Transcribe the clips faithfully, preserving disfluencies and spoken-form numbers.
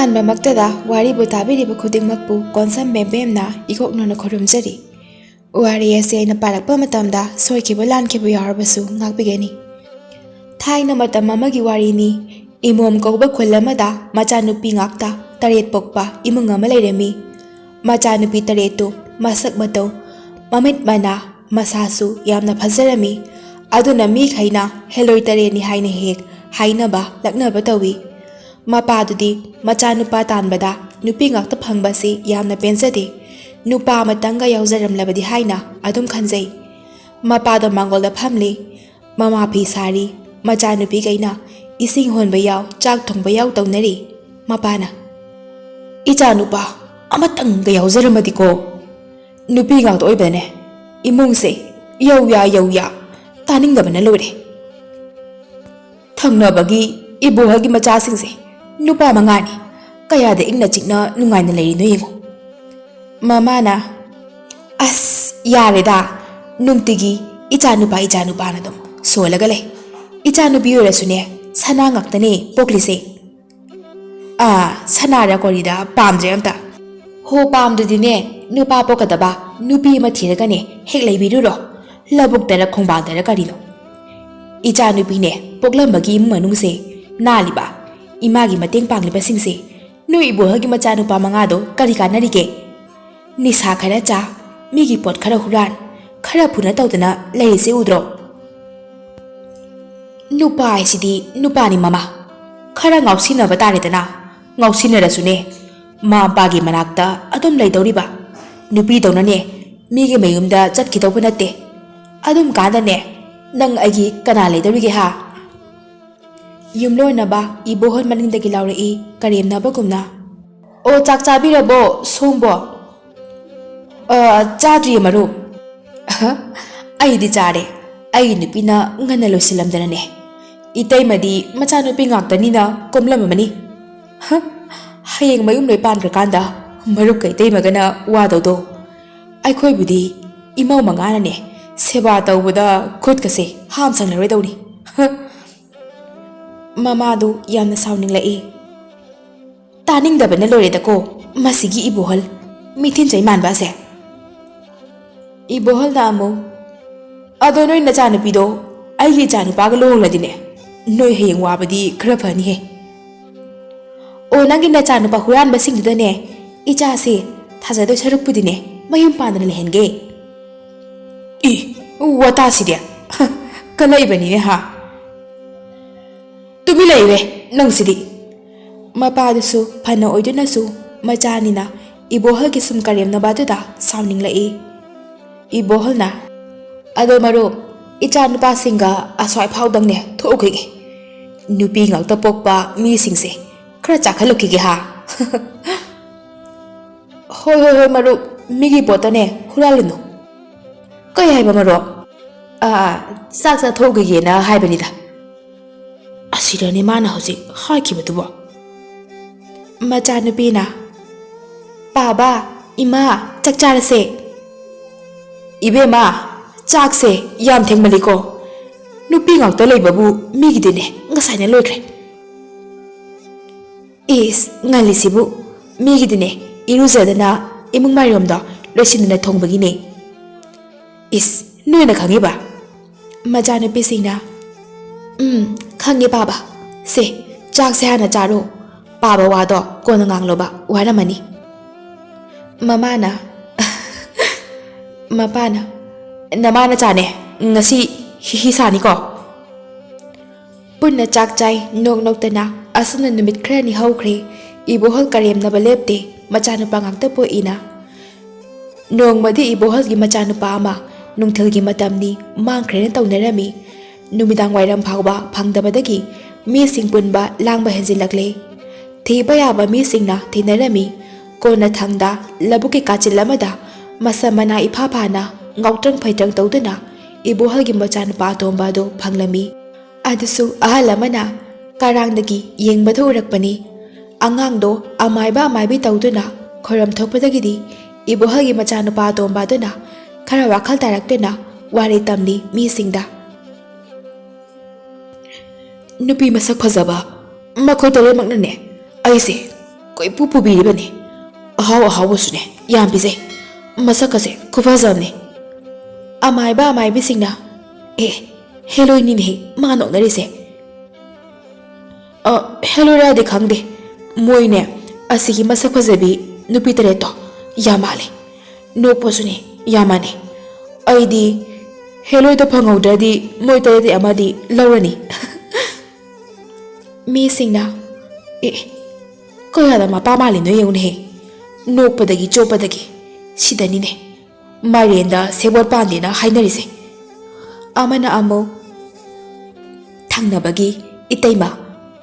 ꯑꯍꯥꯟꯕꯃꯛꯇꯗ ꯋꯥꯔꯤꯕꯨ ꯇꯥꯕꯤꯔꯤꯕ ꯈꯨꯗꯤꯡꯃꯛꯄꯨ ꯀꯣꯟꯁꯝ ꯕꯦꯝꯕꯦꯝꯅ ꯏꯀꯣꯛꯅꯅ ꯈꯨꯔꯨꯝꯖꯔꯤ꯫ ꯋꯥꯔꯤ ꯑꯁꯤ ꯑꯩꯅ ꯄꯥꯔꯛꯄ ꯃꯇꯝꯗ ꯁꯣꯏꯈꯤꯕ ꯂꯥꯟꯈꯤꯕ ꯌꯥꯎꯔꯕꯁꯨ ꯉꯥꯛꯄꯤꯒꯅꯤ꯫ ꯊꯥꯏꯅ ꯃꯇꯝ ꯑꯃꯒꯤ ꯋꯥꯔꯤꯅꯤ꯫ ꯏꯃꯣꯝ ꯀꯧꯕ ꯈꯨꯜ ꯑꯃꯗ ꯃꯆꯥꯅꯨꯄꯤ ꯉꯥꯛꯇ ꯇꯔꯦꯠ ꯄꯣꯛꯄ ꯏꯃꯨꯡ ꯑꯃ ꯂꯩꯔꯝꯃꯤ꯫ ꯃꯆꯥꯅꯨꯄꯤ ꯇꯔꯦꯠꯇꯨ ꯃꯁꯛ ꯃꯇꯧ, ꯃꯃꯤꯠ ꯃꯅꯥ, ꯃꯁꯥꯁꯨ ꯌꯥꯝꯅ ꯐꯖꯔꯝꯃꯤ꯫ ꯑꯗꯨꯅ ꯃꯤꯈꯩꯅ ꯍꯦꯂꯣꯏ ꯇꯔꯦꯠꯅꯤ ꯍꯥꯏꯅ ꯍꯦꯛ ꯍꯥꯏꯅꯕ ꯂꯛꯅꯕ ꯇꯧꯏ꯫ ꯃꯄꯥꯗꯨꯗꯤ ꯃꯆꯥꯅꯨꯄꯥ ꯇꯥꯟꯕꯗ ꯅꯨꯄꯤ ꯉꯥꯛꯇ ꯐꯪꯕꯁꯤ ꯌꯥꯝꯅ ꯄꯦꯟꯖꯗꯦ꯫ ꯅꯨꯄꯥ ꯑꯃꯇꯪꯒ ꯌꯥꯎꯖꯔꯝꯂꯕꯗꯤ ꯍꯥꯏꯅ ꯑꯗꯨꯝ ꯈꯟꯖꯩ꯫ ꯃꯄꯥꯗꯣ ꯃꯥꯡꯒꯣꯜꯗ ꯐꯝꯂꯤ꯫ ꯃꯃꯥ ꯐꯤ ꯁꯥꯔꯤ꯫ ꯃꯆꯥꯅꯨꯄꯤꯈꯩꯅ ꯏꯁꯤꯡ ꯍꯣꯟꯕ ꯌꯥꯎ, ꯆꯥꯛ ꯊꯣꯡꯕ ꯌꯥꯎ ꯇꯧꯅꯔꯤ꯫ ꯃꯄꯥꯅ, "ꯏꯆꯥꯅꯨꯄꯥ ꯑꯃꯇꯪꯒ ꯌꯥꯎꯖꯔꯝꯃꯗꯤꯀꯣ꯫ ꯅꯨꯄꯤ ꯉꯥꯛꯇ ꯑꯣꯏꯕꯅꯦ꯫ ꯏꯃꯨꯡꯁꯦ ꯌꯧꯌꯥ ꯌꯧꯌꯥ ꯇꯥꯅꯤꯡꯗꯕꯅ ꯂꯣꯏꯔꯦ꯫ ꯊꯪꯅꯕꯒꯤ ꯏꯕꯣꯍꯜꯒꯤ ꯃꯆꯥꯁꯤꯡꯁꯦ ꯅꯨꯄꯥ ꯃꯉꯥꯅꯤ꯫ ꯀꯌꯥꯗ ꯏꯪꯅ ꯆꯤꯛꯅ ꯅꯨꯡꯉꯥꯏꯅ ꯂꯩꯔꯤꯅꯣ ꯌꯦꯡꯉꯨ꯫" ꯃꯃꯥꯅ, "ꯑꯁ, ꯌꯥꯔꯦꯗ꯫ ꯅꯨꯡꯇꯤꯒꯤ ꯏꯆꯥꯅꯨꯄꯥ, ꯏꯆꯥꯅꯨꯄꯥꯅ ꯑꯗꯨꯝ ꯁꯣꯜꯂꯒ ꯂꯩ꯫ ꯏꯆꯥꯅꯨꯄꯤ ꯑꯣꯏꯔꯁꯨꯅꯦ, ꯁꯅꯥ ꯉꯥꯛꯇꯅꯦ ꯄꯣꯛꯂꯤꯁꯦ꯫" "ꯑꯥ, ꯁꯅꯥꯔ ꯀꯣꯔꯤꯗ ꯄꯥꯝꯗ꯭ꯔꯦ ꯑꯝꯇ꯫ ꯍꯣ, ꯄꯥꯝꯗ꯭ꯔꯗꯤꯅꯦ, ꯅꯨꯄꯥ ꯄꯣꯛꯀꯗꯕ ꯅꯨꯄꯤ ꯑꯃ ꯊꯤꯔꯒꯅꯦ ꯍꯦꯛ ꯂꯩꯕꯤꯔꯨꯔꯣ꯫ ꯂꯧꯕꯨꯛꯇꯔ ꯈꯣꯡꯕꯥꯟꯗꯔ ꯀꯔꯤꯅꯣ꯫ ꯏꯆꯥꯅꯨꯄꯤꯅꯦ ꯄꯣꯛꯂꯝꯕꯒꯤ ꯏꯃꯨꯡ ꯃꯅꯨꯡꯁꯦ ꯅꯥꯜꯂꯤꯕ, ꯏꯃꯥꯒꯤ ꯃꯇꯦꯡ ꯄꯥꯡꯂꯤꯕꯁꯤꯡꯁꯦ ꯅꯣꯏ ꯏꯕꯣꯍꯜꯒꯤ ꯃꯆꯥꯅꯨꯄꯥ ꯃꯉꯥꯗꯣ ꯀꯔꯤ ꯀꯥꯟꯅꯔꯤꯒꯦ? ꯅꯤꯁꯥ ꯈꯔ ꯆꯥ, ꯃꯤꯒꯤ ꯄꯣꯠ ꯈꯔ ꯍꯨꯔꯥꯟ, ꯈꯔ ꯐꯨꯅ ꯇꯧꯗꯅ ꯂꯩꯔꯤꯁꯦ ꯎꯗ꯭ꯔꯣ?" "ꯅꯨꯄꯥ ꯍꯥꯏꯁꯤꯗꯤ ꯅꯨꯄꯥꯅꯤ ꯃꯃꯥ꯫ ꯈꯔ ꯉꯥꯎꯁꯤꯟꯅꯕ ꯇꯥꯔꯦꯗꯅ꯫ ꯉꯥꯎꯁꯤꯟꯅꯔꯁꯨꯅꯦ, ꯃꯃꯥ ꯃꯄꯥꯒꯤ ꯃꯅꯥꯛꯇ ꯑꯗꯨꯝ ꯂꯩꯗꯧꯔꯤꯕ꯫ ꯅꯨꯄꯤꯗꯧꯅꯅꯦ ꯃꯤꯒꯤ ꯃꯌꯨꯝꯗ ꯆꯠꯈꯤꯗꯧꯕ ꯅꯠꯇꯦ꯫ ꯑꯗꯨꯝ ꯀꯥꯟꯗꯅꯦ ꯅꯪ ꯑꯩꯒꯤ ꯀꯅꯥ ꯂꯩꯗꯧꯔꯤꯒꯦ ꯍꯥ?" ꯌꯨꯝꯂꯣꯟꯅꯕ ꯏꯕꯣꯍꯜ ꯃꯅꯤꯡꯗꯒꯤ ꯂꯥꯎꯔꯛꯏ ꯀꯔꯦꯝꯅꯕꯒꯨꯝꯅ꯫ "ꯑꯣ, ꯆꯥꯛ ꯆꯥꯕꯤꯔꯕꯣ ꯁꯣꯝꯕꯣ?" "ꯑ, ꯆꯥꯗ꯭ꯔꯤꯌꯦ ꯃꯔꯨꯞ꯫" "ꯑꯍ, ꯑꯩꯗꯤ ꯆꯥꯔꯦ꯫ ꯑꯩꯒꯤ ꯅꯨꯄꯤꯅ ꯉꯟꯅ ꯂꯣꯏꯁꯤꯜꯂꯝꯗꯅꯅꯦ꯫ ꯏꯇꯩꯃꯗꯤ ꯃꯆꯥꯅꯨꯄꯤ ꯉꯥꯛꯇꯅꯤꯅ ꯀꯣꯝꯂꯝꯃꯅꯤ꯫ ꯍ, ꯍꯌꯦꯡ ꯃꯌꯨꯝ ꯂꯣꯏ ꯄꯥꯟꯈ꯭ꯔꯀꯥꯟꯗ ꯃꯔꯨꯞꯀ ꯏꯇꯩꯃꯒꯅ ꯋꯥꯗꯧꯗꯣ꯫ ꯑꯩꯈꯣꯏꯕꯨꯗꯤ ꯏꯃꯧ ꯃꯉꯥꯅꯅꯦ ꯁꯦꯕꯥ ꯇꯧꯕꯗ ꯈꯨꯠꯀꯁꯦ ꯍꯥꯝ ꯁꯪꯂꯔꯣꯏꯗꯧꯅꯤ꯫" ꯍ꯫ ꯃꯃꯥꯗꯨ ꯌꯥꯝꯅ ꯁꯥꯎꯅꯤꯡꯂꯛꯏ꯫ ꯇꯥꯅꯤꯡꯗꯕꯅ ꯂꯣꯏꯔꯦꯗꯀꯣ ꯃꯁꯤꯒꯤ ꯏꯕꯣꯍꯜ, ꯃꯤꯊꯤꯟ ꯆꯩ ꯃꯥꯟꯕ ꯑꯁꯦ꯫ ꯏꯕꯣꯍꯜꯅ ꯑꯃꯨꯛ, "ꯑꯗꯣ ꯅꯣꯏ ꯅꯆꯥꯅꯨꯄꯤꯗꯣ ꯑꯩꯒꯤ ꯏꯆꯥꯅꯨꯄꯥꯒ ꯂꯨꯍꯣꯡꯂꯗꯤꯅꯦ, ꯅꯣꯏ ꯍꯌꯦꯡ ꯋꯥꯕꯗꯤ ꯈꯔ ꯐꯅꯤꯍꯦ꯫ ꯑꯣ, ꯅꯪꯒꯤ ꯅꯆꯥꯅꯨꯄꯥ ꯍꯨꯔꯥꯟꯕꯁꯤꯡꯗꯨꯗꯅꯦ ꯏꯆꯥꯁꯦ ꯊꯥꯖꯗꯣꯏ ꯁꯔꯨꯛꯄꯨꯗꯤꯅꯦ ꯃꯌꯨꯝ ꯄꯥꯟꯗꯅ ꯂꯩꯍꯟꯒꯦ꯫" ꯏ, ꯋꯥꯇꯥꯁꯤꯗꯤ ꯀꯜꯂꯛꯏꯕꯅꯤꯅꯦ ꯍꯥ꯫ "ꯇꯨꯃꯤꯟ ꯂꯩꯌꯨꯍꯦ ꯅꯪꯁꯤꯗꯤ꯫" ꯃꯄꯥꯗꯨꯁꯨ ꯐꯅ ꯑꯣꯏꯗꯨꯅꯁꯨ ꯃꯆꯥꯅꯤꯅ ꯏꯕꯣꯍꯜꯒꯤ ꯁꯨꯝ ꯀꯔꯦꯝꯅꯕ ꯑꯗꯨꯗ ꯁꯥꯎꯅꯤꯡꯂꯛꯏ꯫ ꯏꯕꯣꯍꯜꯅ, "ꯑꯗꯣ ꯃꯔꯨꯞ, ꯏꯆꯥ ꯅꯨꯄꯥꯁꯤꯡꯒ ꯑꯁ꯭ꯋꯥꯏ ꯐꯥꯎꯗꯪꯅꯦ ꯊꯣꯛꯎꯈꯤꯒꯦ꯫ ꯅꯨꯄꯤ ꯉꯥꯛꯇ ꯄꯣꯛꯄ ꯃꯤꯁꯤꯡꯁꯦ ꯈꯔ ꯆꯥꯛꯍꯜꯂꯨꯈꯤꯒꯦ ꯍꯥ꯫" "ꯍꯣꯏ, ꯍꯣꯏ, ꯍꯣꯏ, ꯃꯔꯨꯞ, ꯃꯤꯒꯤ ꯄꯣꯠꯇꯅꯦ ꯍꯨꯔꯥꯜꯂꯨꯅꯨ꯫" "ꯀꯩ ꯍꯥꯏꯕ ꯃꯔꯨꯞ?" "ꯑꯥ, ꯆꯥꯛ ꯆꯥꯊꯣꯛꯎꯈꯤꯒꯦꯅ ꯍꯥꯏꯕꯅꯤꯗ꯫" ꯑꯁꯤꯗꯅꯦ ꯃꯥꯅ ꯍꯧꯖꯤꯛ ꯍꯥꯏꯈꯤꯕꯗꯨꯕꯣ꯫ ꯃꯆꯥꯅꯨꯄꯤꯅ, "ꯄꯥꯕ, ꯏꯃꯥ, ꯆꯥꯛ ꯆꯥꯔꯁꯦ꯫" "ꯏꯕꯦꯝꯃ, ꯆꯥꯛꯁꯦ ꯌꯥꯝ ꯊꯦꯡꯃꯜꯂꯤꯀꯣ꯫ ꯅꯨꯄꯤ ꯉꯥꯛꯇ ꯂꯩꯕꯕꯨ ꯃꯤꯒꯤꯗꯤꯅꯦ ꯉꯁꯥꯏꯅ ꯂꯣꯏꯈ꯭ꯔꯦ꯫" "ꯏꯁ, ꯉꯜꯂꯤꯁꯤꯕꯨ, ꯃꯤꯒꯤꯗꯤꯅꯦ ꯏꯔꯨꯖꯗꯅ ꯏꯃꯨꯡ ꯃꯥꯏꯔꯣꯝꯗꯣ ꯂꯣꯏꯁꯤꯟꯗꯅ ꯊꯣꯡꯕꯒꯤꯅꯦ꯫" "ꯏꯁ, ꯅꯣꯏꯅ ꯈꯪꯉꯤꯕ?" ꯃꯆꯥꯅꯨꯄꯤꯁꯤꯡꯅ, "ꯎꯝ, ꯈꯪꯉꯦ ꯄꯥꯕ꯫ ꯁꯦ, ꯆꯥꯛꯁꯦ ꯍꯥꯟꯅ ꯆꯥꯔꯣ꯫ ꯄꯥꯕ ꯋꯥꯗꯣ ꯀꯣꯟꯅ ꯉꯥꯡꯂꯣꯕ, ꯋꯥꯔꯝꯃꯅꯤ꯫" ꯃꯃꯥꯅ, ꯃꯄꯥꯅ, "ꯅꯃꯥ ꯅꯆꯥꯅꯦ, ꯉꯁꯤ ꯍꯤ ꯍꯤ ꯁꯥꯅꯤꯀꯣ?" ꯄꯨꯟꯅ ꯆꯥꯛ ꯆꯥꯏ, ꯅꯣꯛ ꯅꯣꯛꯇꯅ꯫ ꯑꯁꯨꯝꯅ ꯅꯨꯃꯤꯠ ꯈꯔꯅꯤ ꯍꯧꯈ꯭ꯔꯦ꯫ ꯏꯕꯣꯍꯜ ꯀꯔꯦꯝꯅꯕ ꯂꯦꯞꯇꯦ, ꯃꯆꯥꯅꯨꯄꯥ ꯉꯥꯛꯇ ꯄꯣꯛꯏꯅ꯫ ꯅꯣꯡꯃꯗꯤ ꯏꯕꯣꯍꯜꯒꯤ ꯃꯆꯥꯅꯨꯄꯥ ꯑꯃ ꯅꯨꯡꯊꯤꯜꯒꯤ ꯃꯇꯝꯅꯤ, ꯃꯥꯡꯈ꯭ꯔꯦꯅ ꯇꯧꯅꯔꯝꯃꯤ꯫ ꯅꯨꯃꯤꯗꯥꯡ ꯋꯥꯏꯔꯝ ꯐꯥꯎꯕ ꯐꯪꯗꯕꯗꯒꯤ ꯃꯤꯁꯤꯡ ꯄꯨꯟꯕ ꯂꯥꯡꯕ ꯍꯦꯟꯖꯤꯜꯂꯛꯂꯦ꯫ ꯊꯤꯕ ꯌꯥꯕ ꯃꯤꯁꯤꯡꯅ ꯊꯤꯅꯔꯝꯃꯤ꯫ ꯀꯣꯟꯅꯊꯪꯗ ꯂꯧꯕꯨꯛꯀꯤ ꯀꯥꯆꯤꯜ ꯑꯃꯗ ꯃꯁꯝ ꯃꯅꯥ ꯏꯐꯥ ꯐꯥꯅ ꯉꯥꯎꯇ꯭ꯔꯪ ꯐꯩꯇ꯭ꯔꯪ ꯇꯧꯗꯨꯅ ꯏꯕꯣꯍꯜꯒꯤ ꯃꯆꯥꯅꯨꯄꯥ ꯑꯇꯣꯝꯕ ꯑꯗꯨ ꯐꯪꯂꯝꯃꯤ꯫ ꯑꯗꯨꯁꯨ ꯑꯍꯜ ꯑꯃꯅ ꯀꯔꯥꯡꯗꯒꯤ ꯌꯦꯡꯕꯗ ꯎꯔꯛꯄꯅꯤ꯫ ꯑꯉꯥꯡꯗꯣ ꯑꯃꯥꯏꯕ ꯑꯃꯥꯏꯕꯤ ꯇꯧꯗꯨꯅ ꯈꯣꯏꯔꯝ ꯊꯣꯛꯄꯗꯒꯤꯗꯤ ꯏꯕꯣꯍꯜꯒꯤ ꯃꯆꯥꯅꯨꯄꯥ ꯑꯇꯣꯝꯕ ꯑꯗꯨꯅ ꯈꯔ ꯋꯥꯈꯜ ꯇꯥꯔꯛꯇꯨꯅ ꯋꯥꯔꯦ ꯇꯝꯂꯤ ꯃꯤꯁꯤꯡꯗ꯫ "ꯅꯨꯄꯤ ꯃꯁꯛ ꯐꯖꯕ ꯃꯈꯣꯏ ꯇꯔꯦꯠꯃꯛꯅꯅꯦ ꯑꯩꯁꯦ ꯀꯣꯏꯄꯨ ꯄꯨꯕꯤꯔꯤꯕꯅꯤ꯫ ꯑꯍꯥꯎ ꯑꯍꯥꯎꯕꯁꯨꯅꯦ ꯌꯥꯝ ꯄꯤꯖꯩ꯫ ꯃꯁꯛꯀꯁꯦ ꯈꯨꯐꯖꯕꯅꯤ꯫ ꯑꯃꯥꯏꯕ ꯑꯃꯥꯏꯕꯤꯁꯤꯡꯅ, "ꯑꯦ, ꯍꯦꯂꯣꯏꯅꯤꯅꯦꯍꯦ, ꯃꯥ ꯅꯣꯛꯅꯔꯤꯁꯦ"꯫ "ꯑ, ꯍꯦꯂꯣꯏꯔꯥꯗꯤ ꯈꯪꯗꯦ꯫ ꯃꯣꯏꯅꯦ, ꯑꯁꯤꯒꯤ ꯃꯁꯛ ꯐꯖꯕꯤ ꯅꯨꯄꯤ ꯇꯔꯦꯠꯇꯣ ꯌꯥꯝ ꯃꯥꯜꯂꯦ꯫ ꯅꯣꯛꯄꯁꯨꯅꯦ ꯌꯥꯝ ꯃꯥꯟꯅꯩ꯫ ꯑꯩꯗꯤ ꯍꯦꯂꯣꯏꯗꯣ ꯐꯪꯍꯧꯗ꯭ꯔꯗꯤ ꯃꯣꯏ ꯇꯔꯦꯠꯇꯩ ꯑꯃꯗꯤ ꯂꯧꯔꯅꯤ"꯫ ꯃꯤꯁꯤꯡꯅ, "ꯑꯦ, ꯀꯌꯥꯗ ꯃꯄꯥ ꯃꯥꯜꯂꯤꯅꯣ ꯌꯦꯡꯉꯨꯅꯦꯍꯦ꯫ ꯅꯣꯛꯄꯗꯒꯤ ꯆꯣꯞꯄꯗꯒꯤ ꯁꯤꯗꯅꯤꯅꯦ ꯃꯥꯏꯔꯦꯟꯗ ꯁꯦꯕꯣꯠ ꯄꯥꯟꯗꯦꯅ ꯍꯥꯏꯅꯔꯤꯁꯦ"꯫ ꯑꯃꯅ ꯑꯃꯨꯛ, "ꯊꯪꯅꯕꯒꯤ ꯏꯇꯩꯃ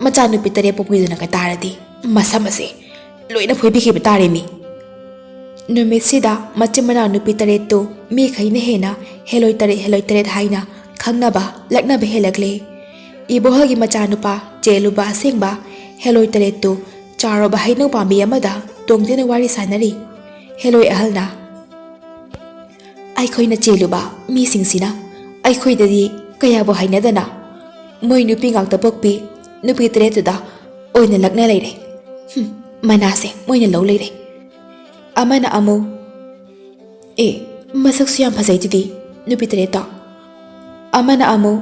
ꯃꯆꯥꯅꯨꯄꯤ ꯇꯔꯦꯠ ꯄꯣꯛꯄꯤꯗꯨꯅꯒ ꯇꯥꯔꯗꯤ ꯃꯁꯝ ꯑꯁꯦ ꯂꯣꯏꯅ ꯐꯣꯏꯕꯤꯈꯤꯕ ꯇꯥꯔꯦ ꯃꯤ"꯫ ꯅꯨꯃꯤꯠꯁꯤꯗ ꯃꯆꯤꯟ ꯃꯅꯥꯎ ꯅꯨꯄꯤ ꯇꯔꯦꯠꯇꯨ ꯃꯤꯈꯩꯅ ꯍꯦꯟꯅ ꯍꯦꯂꯣꯏ ꯇꯔꯦꯠ, ꯍꯦꯂꯣꯏ ꯇꯔꯦꯠ ꯍꯥꯏꯅ ꯈꯪꯅꯕ ꯂꯛꯅꯕ ꯍꯦꯜꯂꯛꯂꯦ꯫ ꯏꯕꯣꯍꯜꯒꯤ ꯃꯆꯥꯅꯨꯄꯥ ꯆꯦꯜꯂꯨꯕ ꯑꯁꯦꯡꯕ ꯍꯦꯂꯣꯏ ꯇꯔꯦꯠꯇꯨ ꯆꯥꯎꯔꯕ ꯍꯩꯅꯧ ꯄꯥꯝꯕꯤ ꯑꯃꯗ ꯇꯣꯡꯗꯨꯅ ꯋꯥꯔꯤ ꯁꯥꯟꯅꯔꯤ꯫ ꯍꯦꯂꯣꯏ ꯑꯍꯜꯅ, "ꯑꯩꯈꯣꯏꯅ ꯆꯦꯜꯂꯨꯕ ꯃꯤꯁꯤꯡꯁꯤꯅ ꯑꯩꯈꯣꯏꯗꯗꯤ ꯀꯌꯥꯕꯨ ꯍꯩꯅꯗꯅ ꯃꯣꯏ ꯅꯨꯄꯤ ꯉꯥꯛꯇ ꯄꯣꯛꯄꯤ ꯅꯨꯄꯤ ꯇꯔꯦꯠꯇꯨꯗ ꯑꯣꯏꯅ ꯂꯛꯅ ꯂꯩꯔꯦ꯫ ꯍꯨꯝ, ꯃꯅꯥꯁꯦ ꯃꯣꯏꯅ ꯂꯧ ꯂꯩꯔꯦ"꯫ ꯑꯃꯅ ꯑꯃꯨꯛ, "ꯑꯦ, ꯃꯁꯛꯁꯨ ꯌꯥꯝ ꯐꯖꯩꯗꯨꯗꯤ ꯅꯨꯄꯤ ꯇꯔꯦꯠꯇꯣ"꯫ ꯑꯃꯅ ꯑꯃꯨꯛ,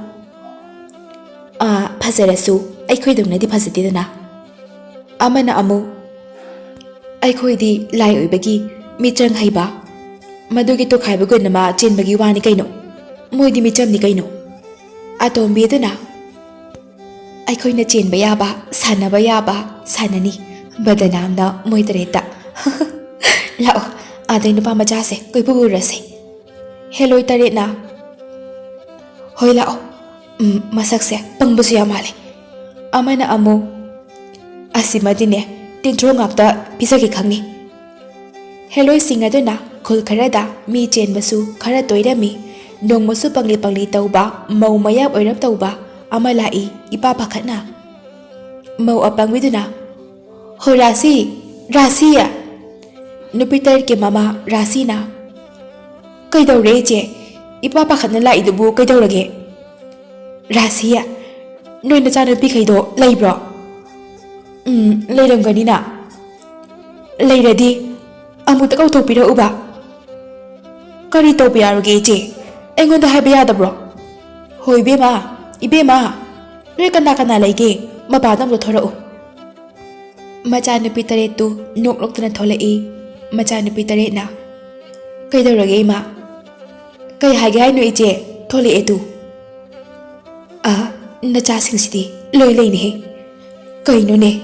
"ꯑꯥ, ꯐꯖꯔꯁꯨ ꯑꯩꯈꯣꯏꯗꯧꯅꯗꯤ ꯐꯖꯗꯦꯗꯅ"꯫ ꯑꯃꯅ ꯑꯃꯨꯛ, "ꯑꯩꯈꯣꯏꯗꯤ ꯂꯥꯏ ꯑꯣꯏꯕꯒꯤ ꯃꯤꯆꯪ ꯍꯩꯕ, ꯃꯗꯨꯒꯤ ꯇꯣꯈꯥꯏꯕ ꯒꯨꯟ ꯑꯃ ꯆꯦꯟꯕꯒꯤ ꯋꯥꯅꯤ ꯀꯩꯅꯣ, ꯃꯣꯏꯗꯤ ꯃꯤꯆꯝꯅꯤ ꯀꯩꯅꯣ"꯫ ꯑꯇꯣꯝꯕꯤꯗꯨꯅ, "ꯑꯩꯈꯣꯏꯅ ꯆꯦꯟꯕ ꯌꯥꯕ, ꯁꯥꯟꯅꯕ ꯌꯥꯕ ꯁꯥꯟꯅꯅꯤ, ꯕꯗꯅꯥꯝꯅ ꯃꯣꯏ ꯇꯔꯦꯠꯇ"꯫ "ꯂꯥꯛꯑꯣ, ꯑꯥꯗꯩ ꯅꯨꯄꯥ ꯃꯆꯥꯁꯦ ꯀꯣꯏꯄꯨ ꯄꯨꯔꯁꯦ"꯫ ꯍꯦꯂꯣꯏ ꯇꯔꯦꯠꯅ, "ꯍꯣꯏ, ꯂꯥꯛꯑꯣ꯫ ꯎꯝ, ꯃꯁꯛꯁꯦ ꯄꯪꯕꯁꯨ ꯌꯥꯝ ꯃꯥꯜꯂꯦ"꯫ ꯑꯃꯅ ꯑꯃꯨꯛ, "ꯑꯁꯤꯃꯗꯤꯅꯦ, ꯇꯤꯟꯊ꯭ꯔꯣ ꯉꯥꯛꯇ ꯄꯤꯖꯒꯦ ꯈꯪꯉꯤ"꯫ ꯍꯦꯂꯣꯏꯁꯤꯡ ꯑꯗꯨꯅ ꯈꯨꯜ ꯈꯔꯗ ꯃꯤ ꯆꯦꯟꯕꯁꯨ ꯈꯔ ꯇꯣꯏꯔꯝꯃꯤ꯫ ꯅꯣꯡꯃꯁꯨ ꯄꯪꯂꯤ ꯄꯪꯂꯤ ꯇꯧꯕ, ꯃꯧ ꯃꯌꯥꯝ ꯑꯣꯏꯔꯞ ꯇꯧꯕ ꯑꯃ ꯂꯥꯛꯏ, ꯏꯄꯥ ꯄꯥꯈꯠꯅ꯫ ꯃꯧ ꯑꯄꯪꯕꯤꯗꯨꯅ, "ꯍꯣ ꯔꯥꯁꯤ, ꯔꯥꯁꯤ!" ꯅꯨꯄꯤ ꯇꯔꯦꯠꯀꯤ ꯃꯃꯥ ꯔꯥꯁꯤꯅ, "ꯀꯩꯗꯧꯔꯦ ꯏꯆꯦ? ꯏꯄꯥ ꯄꯥꯈꯠꯅ ꯂꯥꯛꯏꯗꯨꯕꯨ ꯀꯩꯗꯧꯔꯒꯦ?" "ꯔꯥꯁꯤ, ꯅꯣꯏ ꯅꯆꯥꯅꯨꯄꯤꯈꯩꯗꯣ ꯂꯩꯕ꯭ꯔꯣ?" "ꯎꯝ, ꯂꯩꯔꯝꯒꯅꯤꯅ"꯫ ꯂꯩꯔꯗꯤ ꯑꯃꯨꯛꯇ ꯀꯧꯊꯣꯛꯄꯤꯔꯛꯎꯕ꯫ ꯀꯔꯤ ꯇꯧꯕ ꯌꯥꯔꯨꯒꯦ ꯏꯆꯦ? ꯑꯩꯉꯣꯟꯗ ꯍꯥꯏꯕ ꯌꯥꯗꯕ꯭ꯔꯣ? ꯍꯣꯏ ꯏꯕꯦꯝꯃ, ꯏꯕꯦꯝꯃ, ꯅꯣꯏ ꯀꯅꯥ ꯀꯅꯥ ꯂꯩꯒꯦ? ꯃꯄꯥꯟꯗ ꯑꯃꯨꯛꯇ ꯊꯣꯔꯛꯎ꯫ ꯃꯆꯥꯅꯨꯄꯤ ꯇꯔꯦꯠꯇꯨ ꯅꯣꯛ ꯅꯣꯛꯇꯅ ꯊꯣꯛꯂꯛꯏ꯫ ꯃꯆꯥꯅꯨꯄꯤ ꯇꯔꯦꯠꯅ, "ꯀꯩꯗꯧꯔꯒꯦ ꯏꯃꯥ? ꯀꯩ ꯍꯥꯏꯒꯦ ꯍꯥꯏꯅꯣ ꯏꯆꯦ? ꯊꯣꯛꯂꯛꯑꯦ ꯇꯨ꯫ ꯑ, ꯅꯆꯥꯁꯤꯡꯁꯤꯗꯤ ꯂꯣꯏ ꯂꯩꯅꯦꯍꯦ꯫ ꯀꯩꯅꯣꯅꯦ,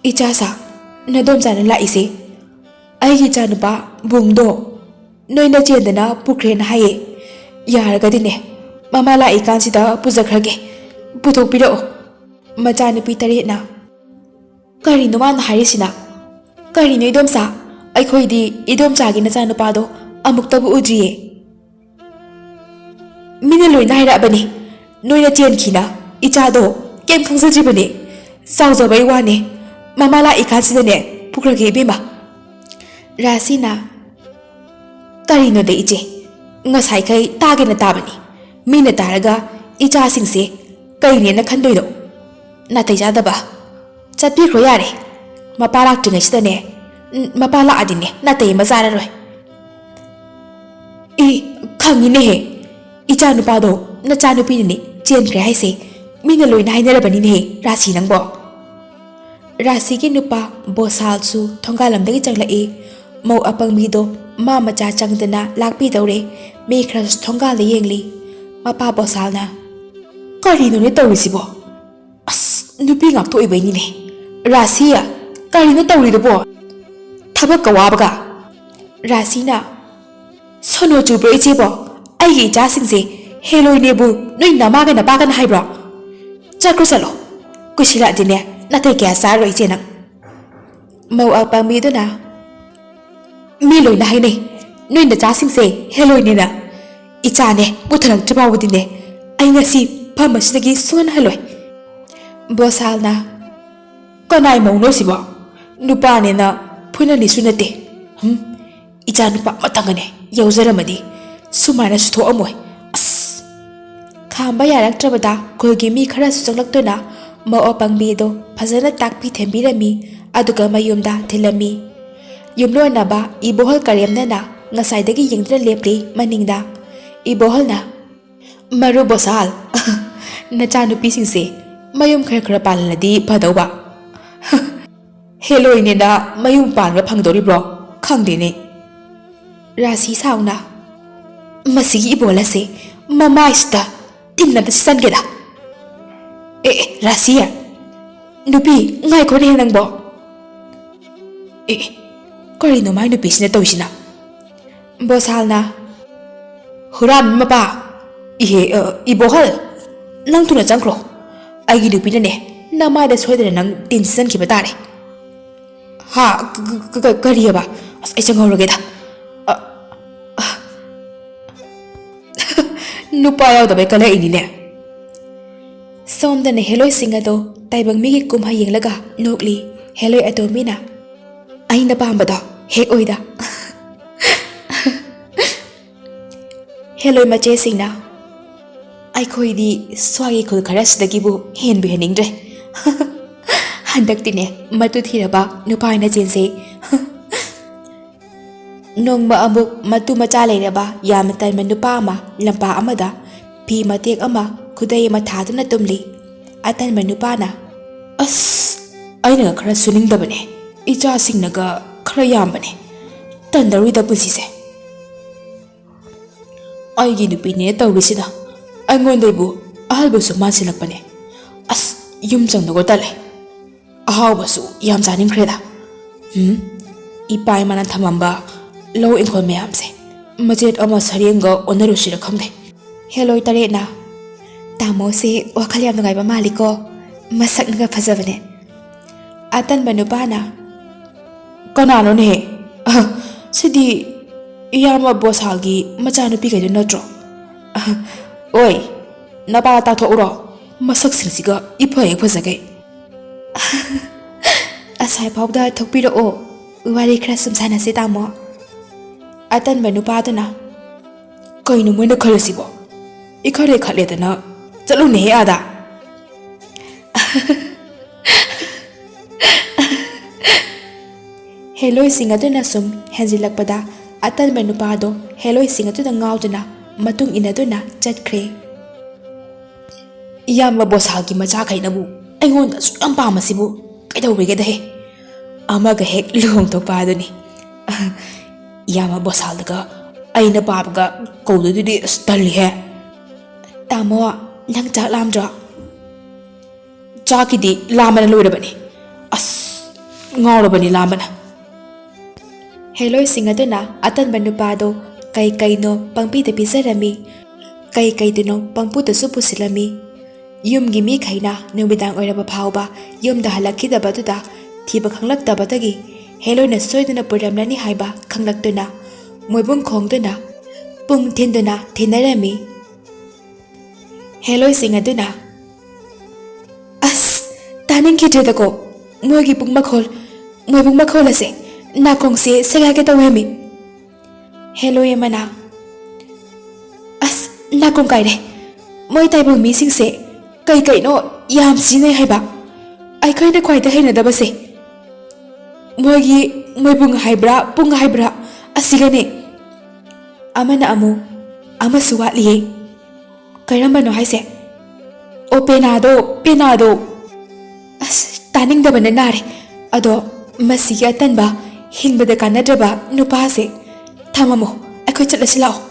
ꯏꯆꯥꯁꯥ, ꯅꯗꯣꯝꯆꯥꯅ ꯂꯥꯛꯏꯁꯦ? ꯑꯩꯒꯤ ꯏꯆꯥꯅꯨꯄꯥ ꯕꯨꯡꯗꯣ ꯅꯣꯏꯅ ꯆꯦꯟꯗꯅ ꯄꯨꯈ꯭ꯔꯦꯅ ꯍꯥꯏꯌꯦ꯫ ꯌꯥꯔꯒꯗꯤꯅꯦ, ꯃꯃꯥ ꯂꯥꯛꯏꯀꯥꯟꯁꯤꯗ ꯄꯨꯖꯈ꯭ꯔꯒꯦ꯫ ꯄꯨꯊꯣꯛꯄꯤꯔꯛꯑꯣ꯫" ꯃꯆꯥꯅꯨꯄꯤ ꯇꯔꯦꯠꯅ, "ꯀꯔꯤꯅꯣ ꯃꯥꯅ ꯍꯥꯏꯔꯤꯁꯤꯅ? ꯀꯔꯤꯅꯣ ꯏꯗꯣꯝꯆꯥ? ꯑꯩꯈꯣꯏꯗꯤ ꯏꯗꯣꯝꯆꯥꯒꯤ ꯅꯆꯥꯅꯨꯄꯥꯗꯣ ꯑꯃꯨꯛꯇꯕꯨ ꯎꯗ꯭ꯔꯤꯌꯦ꯫" "ꯃꯤꯅ ꯂꯣꯏꯅ ꯍꯥꯏꯔꯛꯑꯕꯅꯤ, ꯅꯣꯏꯅ ꯆꯦꯟꯈꯤꯅ꯫ ꯏꯆꯥꯗꯣ ꯀꯩꯝ ꯈꯪꯖꯗ꯭ꯔꯤꯕꯅꯤ꯫ ꯆꯥꯎꯖꯕꯩ ꯋꯥꯅꯤ꯫ ꯃꯃꯥ ꯂꯥꯛꯏꯀꯥꯟꯁꯤꯗꯅꯦ ꯄꯨꯈ꯭ꯔꯒꯦ ꯏꯕꯦꯝꯃ꯫" ꯔꯥꯁꯤꯅ, "ꯀꯔꯤꯅꯣꯗ ꯏꯆꯦ, ꯉꯁꯥꯏꯈꯩ ꯇꯥꯒꯦꯅ ꯇꯥꯕꯅꯤ꯫ ꯃꯤꯅ ꯇꯥꯔꯒ ꯏꯆꯥꯁꯤꯡꯁꯦ ꯀꯩꯅꯦꯅ ꯈꯟꯗꯣꯏꯅꯣ? ꯅꯥꯇꯩ ꯆꯥꯗꯕ꯫ ꯆꯠꯄꯤꯈ꯭ꯔꯣ ꯌꯥꯔꯦ꯫ ꯃꯄꯥ ꯂꯥꯛꯇ꯭ꯔꯤꯉꯩꯁꯤꯗꯅꯦ, ꯎꯝ, ꯃꯄꯥ ꯂꯥꯛꯑꯗꯤꯅꯦ ꯅꯥꯇꯩ ꯑꯃ ꯆꯥꯔꯔꯣꯏ꯫" "ꯏ, ꯈꯪꯉꯤꯅꯦꯍꯦ꯫ ꯏꯆꯥ ꯅꯨꯄꯥꯗꯣ ꯅꯆꯥ ꯅꯨꯄꯤꯅꯅꯦ ꯆꯦꯟꯈ꯭ꯔꯦ ꯍꯥꯏꯁꯦ꯫ ꯃꯤꯅ ꯂꯣꯏꯅ ꯍꯥꯏꯅꯔꯕꯅꯤꯅꯦꯍꯦ, ꯔꯥꯁꯤ ꯅꯪꯕꯣ꯫" ꯔꯥꯁꯤꯒꯤ ꯅꯨꯄꯥ ꯕꯣꯁꯥꯜꯁꯨ ꯊꯣꯡꯒꯥꯜ ꯂꯝꯗꯒꯤ ꯆꯪꯂꯛꯏ꯫ ꯃꯧ ꯑꯄꯪꯕꯤꯗꯣ ꯃꯥ ꯃꯆꯥ ꯆꯪꯗꯅ ꯂꯥꯛꯄꯤꯗꯧꯔꯦ꯫ ꯃꯤ ꯈꯔꯁꯨ ꯊꯣꯡꯒꯥꯜꯗ ꯌꯦꯡꯂꯤ꯫ ꯃꯄꯥ ꯕꯣꯁꯥꯜꯅ, "ꯀꯔꯤꯅꯣꯅꯦ ꯇꯧꯔꯤꯁꯤꯕꯣ? ꯑꯁ, ꯅꯨꯄꯤ ꯉꯥꯛꯇ ꯑꯣꯏꯕꯩꯅꯤꯅꯦ꯫ ꯔꯥꯁꯤ, ꯀꯔꯤꯅꯣ ꯇꯧꯔꯤꯗꯨꯕꯣ? ꯊꯕꯛꯀ ꯋꯥꯕꯒ?" ꯔꯥꯁꯤꯅ, "ꯁꯣꯅꯣ ꯆꯨꯕ꯭ꯔꯣ ꯏꯆꯦꯕꯣ? ꯑꯩꯒꯤ ꯏꯆꯥꯁꯤꯡꯁꯦ ꯍꯦꯂꯣꯏꯅꯦꯕꯨ ꯅꯣꯏ ꯅꯃꯥꯒ ꯅꯄꯥꯒꯅ ꯍꯥꯏꯕ꯭ꯔꯣ? ꯆꯠꯈ꯭ꯔꯣ ꯆꯠꯂꯣ꯫ ꯀꯨꯏꯁꯤꯜꯂꯛꯑꯗꯤꯅꯦ ꯅꯥꯇꯩ ꯀꯌꯥ ꯆꯥꯔꯔꯣꯏ ꯏꯆꯦ ꯅꯪ꯫" ꯃꯧ ꯑꯄꯪꯕꯤꯗꯨꯅ, "ꯃꯤ ꯂꯣꯏꯅ ꯍꯥꯏꯅꯩ ꯅꯣꯏ ꯅꯆꯥꯁꯤꯡꯁꯦ ꯍꯦꯂꯣꯏꯅꯦꯅ꯫ ꯏꯆꯥꯅꯦ ꯄꯨꯊꯔꯛꯇ꯭ꯔꯤ ꯐꯥꯎꯕꯗꯤꯅꯦ ꯑꯩ ꯉꯁꯤ ꯐꯝ ꯑꯁꯤꯗꯒꯤ ꯁꯨꯡꯍꯟ ꯍꯜꯂꯣꯏ꯫" ꯕꯣꯁꯥꯜꯅ, "ꯀꯅꯥꯏ ꯃꯧꯅꯣ ꯁꯤꯕꯣ? ꯅꯨꯄꯥꯅꯦꯅ ꯐꯨꯅꯅꯤꯁꯨ ꯅꯠꯇꯦ꯫ ꯍꯨꯝ, ꯏꯆꯥ ꯅꯨꯄꯥ ꯑꯃꯇꯪꯒꯅꯦ ꯌꯥꯎꯖꯔꯝꯃꯗꯤ ꯁꯨꯃꯥꯏꯅꯁꯨ ꯊꯣꯛꯑꯝꯃꯣꯏ꯫ ꯑꯁ!" ꯈꯥꯝꯕ ꯌꯥꯔꯛꯇ꯭ꯔꯕꯗ ꯈꯨꯜꯒꯤ ꯃꯤ ꯈꯔꯁꯨ ꯆꯪꯂꯛꯇꯨꯅ ꯃꯧ ꯑꯄꯪꯕꯤꯗꯣ ꯐꯖꯅ ꯇꯥꯛꯄꯤ ꯊꯦꯝꯕꯤꯔꯝꯃꯤ꯫ ꯑꯗꯨꯒ ꯃꯌꯨꯝꯗ ꯊꯤꯜꯂꯝꯃꯤ꯫ ꯌꯨꯝꯂꯣꯟꯅꯕ ꯏꯕꯣꯍꯜ ꯀꯔꯦꯝꯅꯅ ꯉꯁꯥꯏꯗꯒꯤ ꯌꯦꯡꯗꯨꯅ ꯂꯦꯞꯂꯤ ꯃꯅꯤꯡꯗ꯫ ꯏꯕꯣꯍꯜꯅ, "ꯃꯔꯨꯞ ꯕꯣꯁꯥꯜ, ꯅꯆꯥꯅꯨꯄꯤꯁꯤꯡꯁꯦ ꯃꯌꯨꯝ ꯈꯔ ꯈꯔ ꯄꯥꯜꯍꯜꯂꯗꯤ ꯐꯗꯧꯕ꯫ ꯍꯦꯂꯣꯏꯅꯦꯅ ꯃꯌꯨꯝ ꯄꯥꯟꯕ ꯐꯪꯗꯧꯔꯤꯕ꯭ꯔꯣ? ꯈꯪꯗꯦꯅꯦ꯫" ꯔꯥꯁꯤ ꯁꯥꯎꯅ, "ꯃꯁꯤꯒꯤ ꯏꯕꯣꯜ ꯑꯁꯦ ꯃꯃꯥꯏꯁꯤꯗ ꯇꯤꯟ ꯑꯃ ꯆꯟꯒꯦꯗ꯫ ꯑꯦ, ꯑꯦ, ꯔꯥꯁꯤ, ꯅꯨꯄꯤ, ꯉꯥꯏꯈꯣꯅꯦ ꯅꯪꯕꯣ꯫ ꯑꯦ, ꯑꯦ, ꯀꯔꯤꯅꯣ ꯃꯥꯏ ꯅꯨꯄꯤꯁꯤꯅ ꯇꯧꯔꯤꯁꯤꯅ?" ꯕꯣꯁꯥꯜꯅ, "ꯍꯨꯔꯥꯟꯕ ꯃꯄꯥ, ꯏꯍꯦ, ꯑ, ꯏꯕꯣꯍꯜ, ꯅꯪ ꯊꯨꯅ ꯆꯪꯈ꯭ꯔꯣ꯫ ꯑꯩꯒꯤ ꯅꯨꯄꯤꯅꯅꯦ, ꯅꯃꯥꯏꯗ ꯁꯣꯏꯗꯅ ꯅꯪ ꯇꯤꯟ ꯁꯤꯠꯆꯟꯈꯤꯕ ꯇꯥꯔꯦ꯫" "ꯍꯥ? ꯀ-, ꯀ-, ꯀ-, ꯀꯔꯤꯑꯕ? ꯑꯁ, ꯑꯩ ꯆꯪꯍꯧꯔꯒꯦꯗ꯫" ꯑ, ꯑ꯫ ꯅꯨꯄꯥ ꯌꯥꯎꯗꯕꯩ ꯀꯜꯂꯛꯏꯅꯤꯅꯦ꯫ ꯁꯣꯝꯗꯅ ꯍꯦꯂꯣꯏꯁꯤꯡ ꯑꯗꯣ ꯇꯥꯏꯕꯪ ꯃꯤꯒꯤ ꯀꯨꯝꯍꯩ ꯌꯦꯡꯂꯒ ꯅꯣꯛꯂꯤ꯫ ꯍꯦꯂꯣꯏ ꯑꯇꯣꯝꯕꯤꯅ, "ꯑꯩꯅ ꯄꯥꯝꯕꯗꯣ ꯍꯦꯛ ꯑꯣꯏꯗ꯫" ꯍꯦꯂꯣꯏ ꯃꯆꯦꯁꯤꯡꯅ, "ꯑꯩꯈꯣꯏꯗꯤ ꯁ꯭ꯋꯥꯏꯒꯤ ꯈꯨꯜ ꯈꯔꯁꯤꯗꯒꯤꯕꯨ ꯍꯦꯟꯕꯨ ꯍꯦꯟꯅꯤꯡꯗ꯭ꯔꯦ꯫ ꯍꯟꯗꯛꯇꯤꯅꯦ, ꯃꯇꯨ ꯊꯤꯔꯕ ꯅꯨꯄꯥ ꯑꯣꯏꯅ ꯆꯦꯟꯁꯦ꯫" ꯅꯣꯡꯃ ꯑꯃꯨꯛ ꯃꯇꯨ ꯃꯆꯥ ꯂꯩꯔꯕ ꯌꯥꯝꯅ ꯇꯟꯕ ꯅꯨꯄꯥ ꯑꯃ ꯂꯝꯄꯥꯛ ꯑꯃꯗ ꯐꯤ ꯃꯇꯦꯛ ꯑꯃ ꯈꯨꯗꯩ ꯑꯃ ꯊꯥꯗꯨꯅ ꯇꯨꯝꯂꯤ꯫ ꯑꯇꯟꯕ ꯅꯨꯄꯥꯅ, "ꯑꯁ, ꯑꯩꯅꯒ ꯈꯔ ꯁꯨꯅꯤꯡꯗꯕꯅꯦ, ꯏꯆꯥꯁꯤꯡꯅꯒ ꯈꯔ ꯌꯥꯝꯕꯅꯦ, ꯇꯟꯗꯧꯔꯤꯗ ꯄꯨꯟꯁꯤꯁꯦ꯫ ꯑꯩꯒꯤ ꯅꯨꯄꯤꯅꯦ ꯇꯧꯔꯤꯁꯤꯅ ꯑꯩꯉꯣꯟꯗꯩꯕꯨ ꯑꯍꯜꯕꯨꯁꯨ ꯃꯥꯟꯁꯤꯜꯂꯛꯄꯅꯦ꯫ ꯑꯁ, ꯌꯨꯝ ꯆꯪꯗꯧꯒ ꯇꯜꯂꯦ꯫ ꯑꯍꯥꯎꯕꯁꯨ ꯌꯥꯝ ꯆꯥꯅꯤꯡꯈ꯭ꯔꯦꯗ꯫ ꯎꯝ, ꯏꯄꯥ ꯏꯃꯥꯅ ꯊꯝꯃꯝꯕ ꯂꯧ ꯏꯪꯈꯣꯜ ꯃꯌꯥꯝꯁꯦ ꯃꯆꯦꯠ ꯑꯃ ꯁꯔꯦꯡꯒ ꯑꯣꯟꯅꯔꯨꯁꯤꯔ ꯈꯪꯗꯦ꯫" ꯍꯦꯂꯣꯏ ꯇꯔꯦꯠꯅ, "ꯇꯥꯃꯣꯁꯦ ꯋꯥꯈꯜ ꯌꯥꯝ ꯅꯨꯡꯉꯥꯏꯕ ꯃꯥꯜꯂꯤꯀꯣ, ꯃꯁꯛꯅꯒ ꯐꯖꯕꯅꯦ꯫" ꯑꯇꯟꯕ ꯅꯨꯄꯥꯅ, "ꯀꯅꯥꯅꯣꯅꯦ? ꯑꯍ, ꯁꯤꯗꯤ ꯏꯌꯥꯝꯕ ꯕꯣꯁꯥꯜꯒꯤ ꯃꯆꯥꯅꯨꯄꯤꯈꯩꯗꯨ ꯅꯠꯇ꯭ꯔꯣ? ꯑꯍ, ꯑꯣꯏ, ꯅꯄꯥ ꯇꯥꯊꯣꯛꯎꯔꯣ, ꯃꯁꯛꯁꯤꯡꯁꯤꯒ ꯏꯐ ꯍꯦꯛ ꯐꯖꯒꯩ꯫" "ꯑꯁ꯭ꯋꯥꯏꯐꯥꯎꯗ ꯊꯣꯛꯄꯤꯔꯛꯑꯣ, ꯋꯥꯔꯤ ꯈꯔ ꯁꯨꯝ ꯁꯥꯟꯅꯁꯦ, ꯇꯥꯃꯣ꯫" ꯑꯇꯟꯕ ꯅꯨꯄꯥꯗꯨꯅ, "ꯀꯩꯅꯣ ꯃꯣꯏꯅ ꯈꯜꯂꯤꯁꯤꯕꯣ? ꯏꯈꯠ ꯍꯦꯛ ꯈꯠꯂꯦꯗꯅ, ꯆꯠꯂꯨꯅꯦꯍꯦ ꯑꯥꯗ꯫" ꯍꯦꯂꯣꯏꯁꯤꯡ ꯑꯗꯨꯅ ꯁꯨꯝ ꯍꯦꯟꯖꯤꯜꯂꯛꯄꯗ, ꯑꯇꯟꯕ ꯅꯨꯄꯥꯗꯣ ꯍꯦꯂꯣꯏꯁꯤꯡ ꯑꯗꯨꯗ ꯉꯥꯎꯗꯨꯅ ꯃꯇꯨꯡ ꯏꯟꯅꯗꯨꯅ ꯆꯠꯈ꯭ꯔꯦ꯫ "ꯏꯌꯥꯝꯕ ꯕꯣꯁꯥꯜꯒꯤ ꯃꯆꯥꯈꯩꯅꯕꯨ ꯑꯩꯉꯣꯟꯗ ꯑꯁꯨꯛ ꯌꯥꯝ ꯄꯥꯝꯃꯁꯤꯕꯨ ꯀꯩꯗꯧꯔꯤꯒꯦꯗꯍꯦ? ꯑꯃꯒ ꯍꯦꯛ ꯂꯨꯍꯣꯡꯊꯣꯛꯄ ꯑꯗꯨꯅꯤ꯫ ꯏꯌꯥꯝꯕ ꯕꯣꯁꯥꯜꯗꯒ ꯑꯩꯅ ꯄꯥꯕꯒ ꯀꯧꯗꯣꯏꯗꯨꯗꯤ ꯑꯁ ꯇꯜꯂꯤꯍꯦ꯫" "ꯇꯥꯃꯣ, ꯅꯪ ꯆꯥꯛ ꯂꯥꯝꯗ꯭ꯔꯣ?" "ꯆꯥꯛꯀꯤꯗꯤ ꯂꯥꯝꯕꯅ ꯂꯣꯏꯔꯕꯅꯤ꯫ ꯑꯁ, ꯉꯥꯎꯔꯕꯅꯤ ꯂꯥꯝꯕꯅ꯫" ꯍꯦꯂꯣꯏꯁꯤꯡ ꯑꯗꯨꯅ ꯑꯇꯟꯕ ꯅꯨꯄꯥꯗꯣ ꯀꯩ ꯀꯩꯅꯣ ꯄꯪꯄꯤꯗ ꯄꯤꯖꯔꯝꯃꯤ, ꯀꯩ ꯀꯩꯗꯨꯅꯣ ꯄꯪꯄꯨꯗꯁꯨ ꯄꯨꯁꯤꯜꯂꯝꯃꯤ꯫ ꯌꯨꯝꯒꯤ ꯃꯤꯈꯩꯅ ꯅꯨꯃꯤꯗꯥꯡ ꯑꯣꯏꯔꯕ ꯐꯥꯎꯕ ꯌꯨꯝꯗ ꯍꯜꯂꯛꯈꯤꯗꯕꯗꯨꯗ ꯊꯤꯕ ꯈꯪꯂꯛꯇꯕꯗꯒꯤ ꯍꯦꯂꯣꯏꯅ ꯁꯣꯏꯗꯅ ꯄꯨꯔꯝꯂꯅꯤ ꯍꯥꯏꯕ ꯈꯪꯂꯛꯇꯨꯅ ꯃꯣꯏꯕꯨꯡ ꯈꯣꯡꯗꯨꯅ ꯄꯨꯡ ꯊꯤꯟꯗꯨꯅ ꯊꯤꯟꯅꯔꯝꯃꯤ꯫ ꯍꯦꯂꯣꯏꯁꯤꯡ ꯑꯗꯨꯅ, "ꯑꯁ, ꯇꯥꯅꯤꯡꯈꯤꯗ꯭ꯔꯦꯗꯀꯣ ꯃꯣꯏꯒꯤ ꯄꯨꯡ ꯃꯈꯣꯜ, ꯃꯣꯏꯕꯨꯡ ꯃꯈꯣꯜ ꯑꯁꯦ꯫ ꯅꯥꯀꯣꯡꯁꯦ ꯁꯦꯒꯥꯏꯒꯦ ꯇꯧꯋꯦꯃꯤ꯫" ꯍꯦꯂꯣꯏ ꯑꯃꯅ, "ꯑꯁ, ꯅꯥꯀꯣꯡ ꯀꯥꯏꯔꯦ꯫ ꯃꯣꯏ ꯇꯥꯏꯕꯪ ꯃꯤꯁꯤꯡꯁꯦ ꯀꯩ ꯀꯩꯅꯣ ꯌꯥꯝ ꯁꯤꯖꯤꯟꯅꯩ ꯍꯥꯏꯕ꯫ ꯑꯩꯈꯣꯏꯅ ꯈ꯭ꯋꯥꯏꯗ ꯍꯩꯅꯗꯕꯁꯦ ꯃꯣꯏꯒꯤ ꯃꯣꯏꯕꯨꯡ ꯍꯥꯏꯕ꯭ꯔꯥ, ꯄꯨꯡ ꯍꯥꯏꯕ꯭ꯔꯥ, ꯑꯁꯤꯒꯅꯦ꯫" ꯑꯃꯅ ꯑꯃꯨꯛ, "ꯑꯃꯁꯨ ꯋꯥꯠꯂꯤꯌꯦ꯫" "ꯀꯔꯝꯕꯅꯣ ꯍꯥꯏꯁꯦ?" "ꯑꯣ, ꯄꯦꯅꯥꯗꯣ, ꯄꯦꯅꯥꯗꯣ꯫" "ꯑꯁ, ꯇꯥꯅꯤꯡꯗꯕꯅ ꯅꯥꯔꯦ꯫ ꯑꯗꯣ ꯃꯁꯤꯒꯤ ꯑꯇꯟꯕ, ꯍꯤꯡꯕꯗ ꯀꯥꯟꯅꯗ꯭ꯔꯕ ꯅꯨꯄꯥꯁꯦ ꯊꯝꯃꯝꯃꯣ, ꯑꯩꯈꯣꯏ ꯆꯠꯂꯁꯤ ꯂꯥꯛꯑꯣ꯫"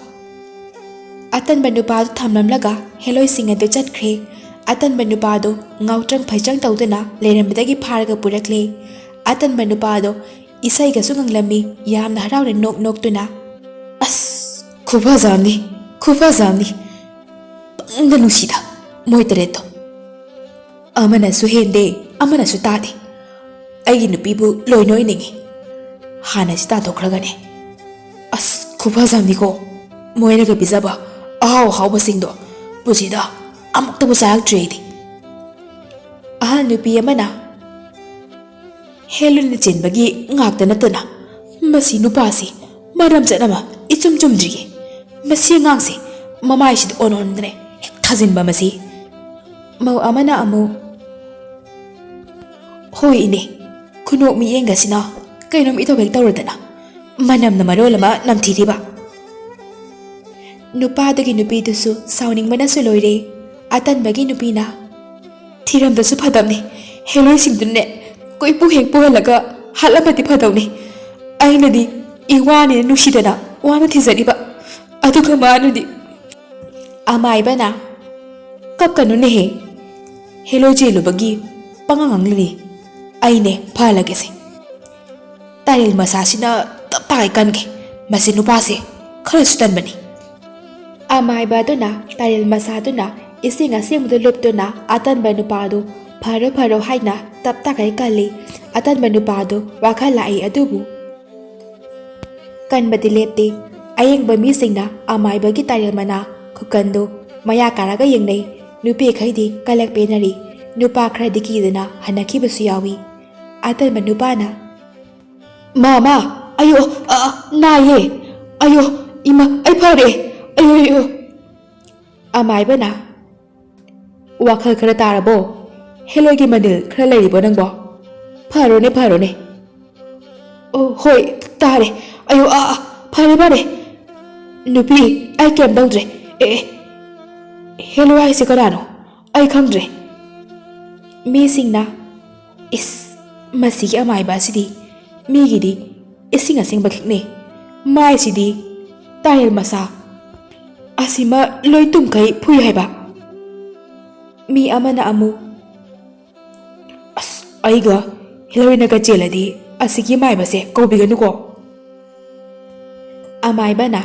ꯑꯇꯟꯕ ꯅꯨꯄꯥꯗꯨ ꯊꯝꯂꯝꯂꯒ ꯍꯦꯂꯣꯏꯁꯤꯡ ꯑꯗꯨ ꯆꯠꯈ꯭ꯔꯦ꯫ ꯑꯇꯟꯕ ꯅꯨꯄꯥꯗꯨ ꯉꯥꯎꯇ꯭ꯔꯪ ꯐꯩꯇ꯭ꯔꯪ ꯇꯧꯗꯨꯅ ꯂꯩꯔꯝꯕꯗꯒꯤ ꯐꯥꯔꯒ ꯄꯨꯔꯛꯂꯦ꯫ ꯑꯇꯟꯕ ꯅꯨꯄꯥꯗꯣ ꯏꯁꯩꯒꯁꯨ ꯉꯪꯂꯝꯃꯤ, ꯌꯥꯝꯅ ꯍꯔꯥꯎꯅ ꯅꯣꯛ ꯅꯣꯛꯇꯨꯅ꯫ "ꯑꯁ, ꯈꯨꯐꯖ ꯑꯃꯅꯤ, ꯈꯨꯐꯖ ꯑꯃꯅꯤ꯫ ꯄꯪꯅ ꯅꯨꯡꯁꯤꯗ ꯃꯣꯏ ꯇꯔꯦꯠꯇꯣ꯫ ꯑꯃꯅꯁꯨ ꯍꯦꯟꯗꯦ, ꯑꯃꯅꯁꯨ ꯇꯥꯗꯦ꯫ ꯑꯩꯒꯤ ꯅꯨꯄꯤꯕꯨ ꯂꯣꯏꯅ ꯑꯣꯏꯅꯤꯡꯉꯤ꯫ ꯍꯥꯟꯅꯁꯤ ꯇꯥꯟꯊꯣꯛꯈ꯭ꯔꯒꯅꯦ꯫ ꯑꯁ, ꯈꯨꯐꯖ ꯑꯃꯅꯤꯀꯣ꯫ ꯃꯣꯏꯅꯒ ꯄꯤꯖꯕ ꯑꯍꯥꯎ ꯑꯍꯥꯎꯕꯁꯤꯡꯗꯣ ꯄꯨꯟꯁꯤꯗ ꯑꯃꯨꯛꯇꯕꯨ ꯆꯥꯔꯛꯇ꯭ꯔꯤ ꯑꯩꯗꯤ꯫" ꯑꯍꯜ ꯅꯨꯄꯤ ꯑꯃꯅ, "ꯍꯦꯂꯣꯏꯅ ꯆꯦꯟꯕꯒꯤ ꯉꯥꯛꯇ ꯅꯠꯇꯅ ꯃꯁꯤ ꯅꯨꯄꯥꯁꯤ ꯃꯔꯝ ꯆꯠ ꯑꯃ ꯏꯆꯨꯝ ꯆꯨꯝꯗ꯭ꯔꯤꯌꯦ꯫ ꯃꯁꯤ ꯑꯉꯥꯡꯁꯦ ꯃꯃꯥꯏꯁꯤꯗ ꯑꯣꯟ ꯑꯣꯟꯗꯅ ꯍꯦꯛ ꯊꯥꯖꯤꯟꯕ ꯃꯁꯤ꯫" ꯃꯧ ꯑꯃꯅ ꯑꯃꯨꯛ, "ꯍꯣꯏ ꯏꯅꯦ, ꯈꯨꯅꯣꯛ ꯃꯤꯠꯌꯦꯡꯒꯁꯤꯅ ꯀꯩꯅꯣꯝ ꯏꯇꯧ ꯍꯦꯛ ꯇꯧꯔꯗꯅ꯫ ꯃꯅꯝꯅ ꯃꯔꯣꯜ ꯑꯃ ꯅꯝꯊꯤꯔꯤꯕ꯫ ꯅꯨꯄꯥꯗꯨꯒꯤ ꯅꯨꯄꯤꯗꯨꯁꯨ ꯁꯥꯎꯅꯤꯡꯕꯅꯁꯨ ꯂꯣꯏꯔꯦ꯫ ꯑꯇꯟꯕꯒꯤ ꯅꯨꯄꯤꯅ, "ꯊꯤꯔꯝꯗꯁꯨ ꯐꯗꯝꯅꯤ꯫ ꯍꯦꯂꯣꯏꯁꯤꯡꯗꯨꯅꯅꯦ ꯀꯣꯏꯄꯨ ꯍꯦꯛ ꯄꯨꯍꯜꯂꯒ ꯍꯥꯠꯂꯝꯃꯗꯤ ꯐꯗꯧꯅꯤ꯫ ꯑꯩꯅꯗꯤ ꯏꯋꯥꯅꯦꯅ ꯅꯨꯡꯁꯤꯗꯅ ꯋꯥꯅ ꯊꯤꯖꯔꯤꯕ꯫ ꯑꯗꯨꯒ ꯃꯥꯅꯗꯤ"꯫ ꯑꯃꯥꯏꯕꯅ, "ꯀꯞꯀꯅꯨꯅꯦꯍꯦ꯫ ꯍꯦꯂꯣꯏ ꯆꯦꯜꯂꯨꯕꯒꯤ ꯄꯉꯥꯡ ꯉꯥꯡꯂꯤꯅꯤ꯫ ꯑꯩꯅꯦ ꯐꯍꯜꯂꯒꯦꯁꯦ꯫ ꯇꯥꯔꯦꯜ ꯃꯁꯥꯁꯤꯅ ꯇꯞ ꯇꯥꯒꯩ ꯀꯟꯒꯦ꯫ ꯃꯁꯤ ꯅꯨꯄꯥꯁꯦ ꯈꯔꯁꯨ ꯇꯟꯕꯅꯤ"꯫ ꯑꯃꯥꯏꯕ ꯑꯗꯨꯅ ꯇꯥꯔꯦꯜ ꯃꯁꯥꯗꯨꯅ ꯏꯁꯤꯡ ꯑꯁꯦꯡꯕꯗ ꯂꯨꯞꯇꯨꯅ ꯑꯇꯟꯕ ꯅꯨꯄꯥꯗꯨ "ꯐꯔꯣ, ꯐꯔꯣ" ꯍꯥꯏꯅ ꯇꯞ ꯇꯥꯒꯩ ꯀꯜꯂꯤ꯫ ꯑꯇꯟꯕ ꯅꯨꯄꯥꯗꯨ ꯋꯥꯈꯜ ꯂꯥꯛꯏ, ꯑꯗꯨꯕꯨ ꯀꯟꯕꯗꯤ ꯂꯦꯞꯇꯦ꯫ ꯑꯌꯦꯡꯕ ꯃꯤꯁꯤꯡꯅ ꯑꯃꯥꯏꯕꯒꯤ ꯇꯥꯔꯦꯜ ꯃꯅꯥ ꯈꯨꯀꯟꯗꯨ ꯃꯌꯥ ꯀꯥꯔꯒ ꯌꯦꯡꯅꯩ꯫ ꯅꯨꯄꯤꯈꯩꯗꯤ ꯀꯂꯛ ꯄꯦꯟꯅꯔꯤ꯫ ꯅꯨꯄꯥ ꯈꯔꯗꯤ ꯀꯤꯗꯅ ꯍꯟꯅꯈꯤꯕꯁꯨ ꯌꯥꯎꯏ꯫ ꯑꯇꯟꯕ ꯅꯨꯄꯥꯅ, "ꯃꯥ, ꯃꯥ, ꯑꯌꯣ, ꯑ, ꯑ, ꯅꯥꯏꯌꯦ꯫ ꯑꯌꯣ, ꯏꯃꯥ, ꯑꯩ ꯐꯔꯦ꯫ ꯑꯌꯣ, ꯑꯌꯣ"꯫ ꯑꯃꯥꯏꯕꯅ, "ꯋꯥꯈꯜ ꯈꯔ ꯇꯥꯔꯕꯣ? ꯍꯦꯂꯣꯏꯒꯤ ꯃꯅꯤꯜ ꯈꯔ ꯂꯩꯔꯤꯕꯣ ꯅꯪꯕꯣ? ꯐꯔꯣꯅꯦ, ꯐꯔꯣꯅꯦ"꯫ "ꯑꯣ, ꯍꯣꯏ, ꯇꯥꯔꯦ꯫ ꯑꯌꯣ, ꯑꯥ, ꯑꯥ, ꯐꯔꯦ, ꯐꯔꯦ꯫ ꯅꯨꯄꯤ, ꯑꯩ ꯀꯩꯝ ꯇꯧꯗ꯭ꯔꯦ꯫ ꯑꯦ, ꯑꯦ, ꯍꯦꯂꯣꯏ ꯍꯥꯏꯁꯦ ꯀꯅꯥꯅꯣ? ꯑꯩ ꯈꯪꯗ꯭ꯔꯦ"꯫ ꯃꯤꯁꯤꯡꯅ, "ꯏꯁ, ꯃꯁꯤꯒꯤ ꯑꯃꯥꯏꯕ ꯑꯁꯤꯗꯤ ꯃꯤꯒꯤꯗꯤ ꯏꯁꯤꯡ ꯑꯁꯦꯡꯕ ꯈꯤꯛꯅꯩ꯫ ꯃꯥꯏꯁꯤꯗꯤ ꯇꯥꯔꯦꯜ ꯃꯁꯥ ꯑꯁꯤꯃ ꯂꯣꯏ ꯇꯨꯝꯈꯩ ꯐꯨꯏ ꯍꯥꯏꯕ"꯫ ꯃꯤ ꯑꯃꯅ ꯑꯃꯨꯛ, "ꯑꯁ, ꯑꯩꯒ ꯍꯦꯂꯣꯏꯅꯒ ꯆꯦꯜꯂꯗꯤ ꯑꯁꯤꯒꯤ ꯃꯥꯏꯕꯁꯦ ꯀꯧꯕꯤꯒꯅꯨꯀꯣ"꯫ ꯑꯃꯥꯏꯕꯅ,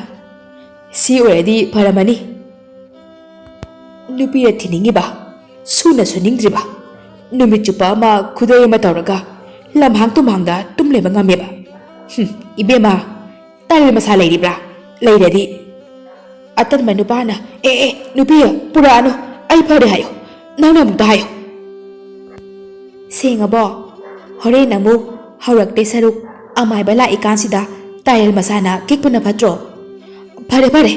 "ꯁꯤ ꯑꯣꯏꯔꯗꯤ ꯐꯔꯝꯃꯅꯤ꯫ ꯅꯨꯄꯤꯅ ꯊꯤꯅꯤꯡꯉꯤꯕ, ꯁꯨꯅ ꯁꯨꯅꯤꯡꯗ꯭ꯔꯤꯕ, ꯅꯨꯃꯤꯠ ꯆꯨꯞꯄ ꯑꯃ ꯈꯨꯗꯩ ꯑꯃ ꯇꯧꯔꯒ ꯂꯝꯍꯥꯡ ꯇꯨꯝꯍꯥꯡꯗ ꯇꯨꯝ ꯂꯩꯕ ꯉꯝꯃꯦꯕ꯫ ꯍꯨꯝ, ꯏꯕꯦꯝꯃ, ꯇꯥꯔꯦꯜ ꯃꯁꯥ ꯂꯩꯔꯤꯕ꯭ꯔꯥ? ꯂꯩꯔꯗꯤ"꯫ ꯑꯇꯟꯕ ꯅꯨꯄꯥꯅ, "ꯑꯦ, ꯑꯦ, ꯅꯨꯄꯤ, ꯄꯨꯔꯛꯑꯅꯨ, ꯑꯩ ꯐꯔꯦ ꯍꯥꯏꯌꯨ, ꯅꯪꯅ ꯑꯃꯨꯛꯇ ꯍꯥꯏꯌꯨ"꯫ ꯁꯦꯡꯉꯕꯣ? ꯍꯣꯔꯦꯟ ꯑꯃꯨꯛ ꯍꯧꯔꯛꯇꯦ ꯁꯔꯨꯛ, ꯑꯃꯥꯏꯕ ꯂꯥꯛꯏꯀꯥꯟꯁꯤꯗ ꯇꯥꯔꯦꯜ ꯃꯁꯥꯅ ꯀꯤꯛꯄꯅ ꯐꯠꯇ꯭ꯔꯣ? ꯐꯔꯦ, ꯐꯔꯦ,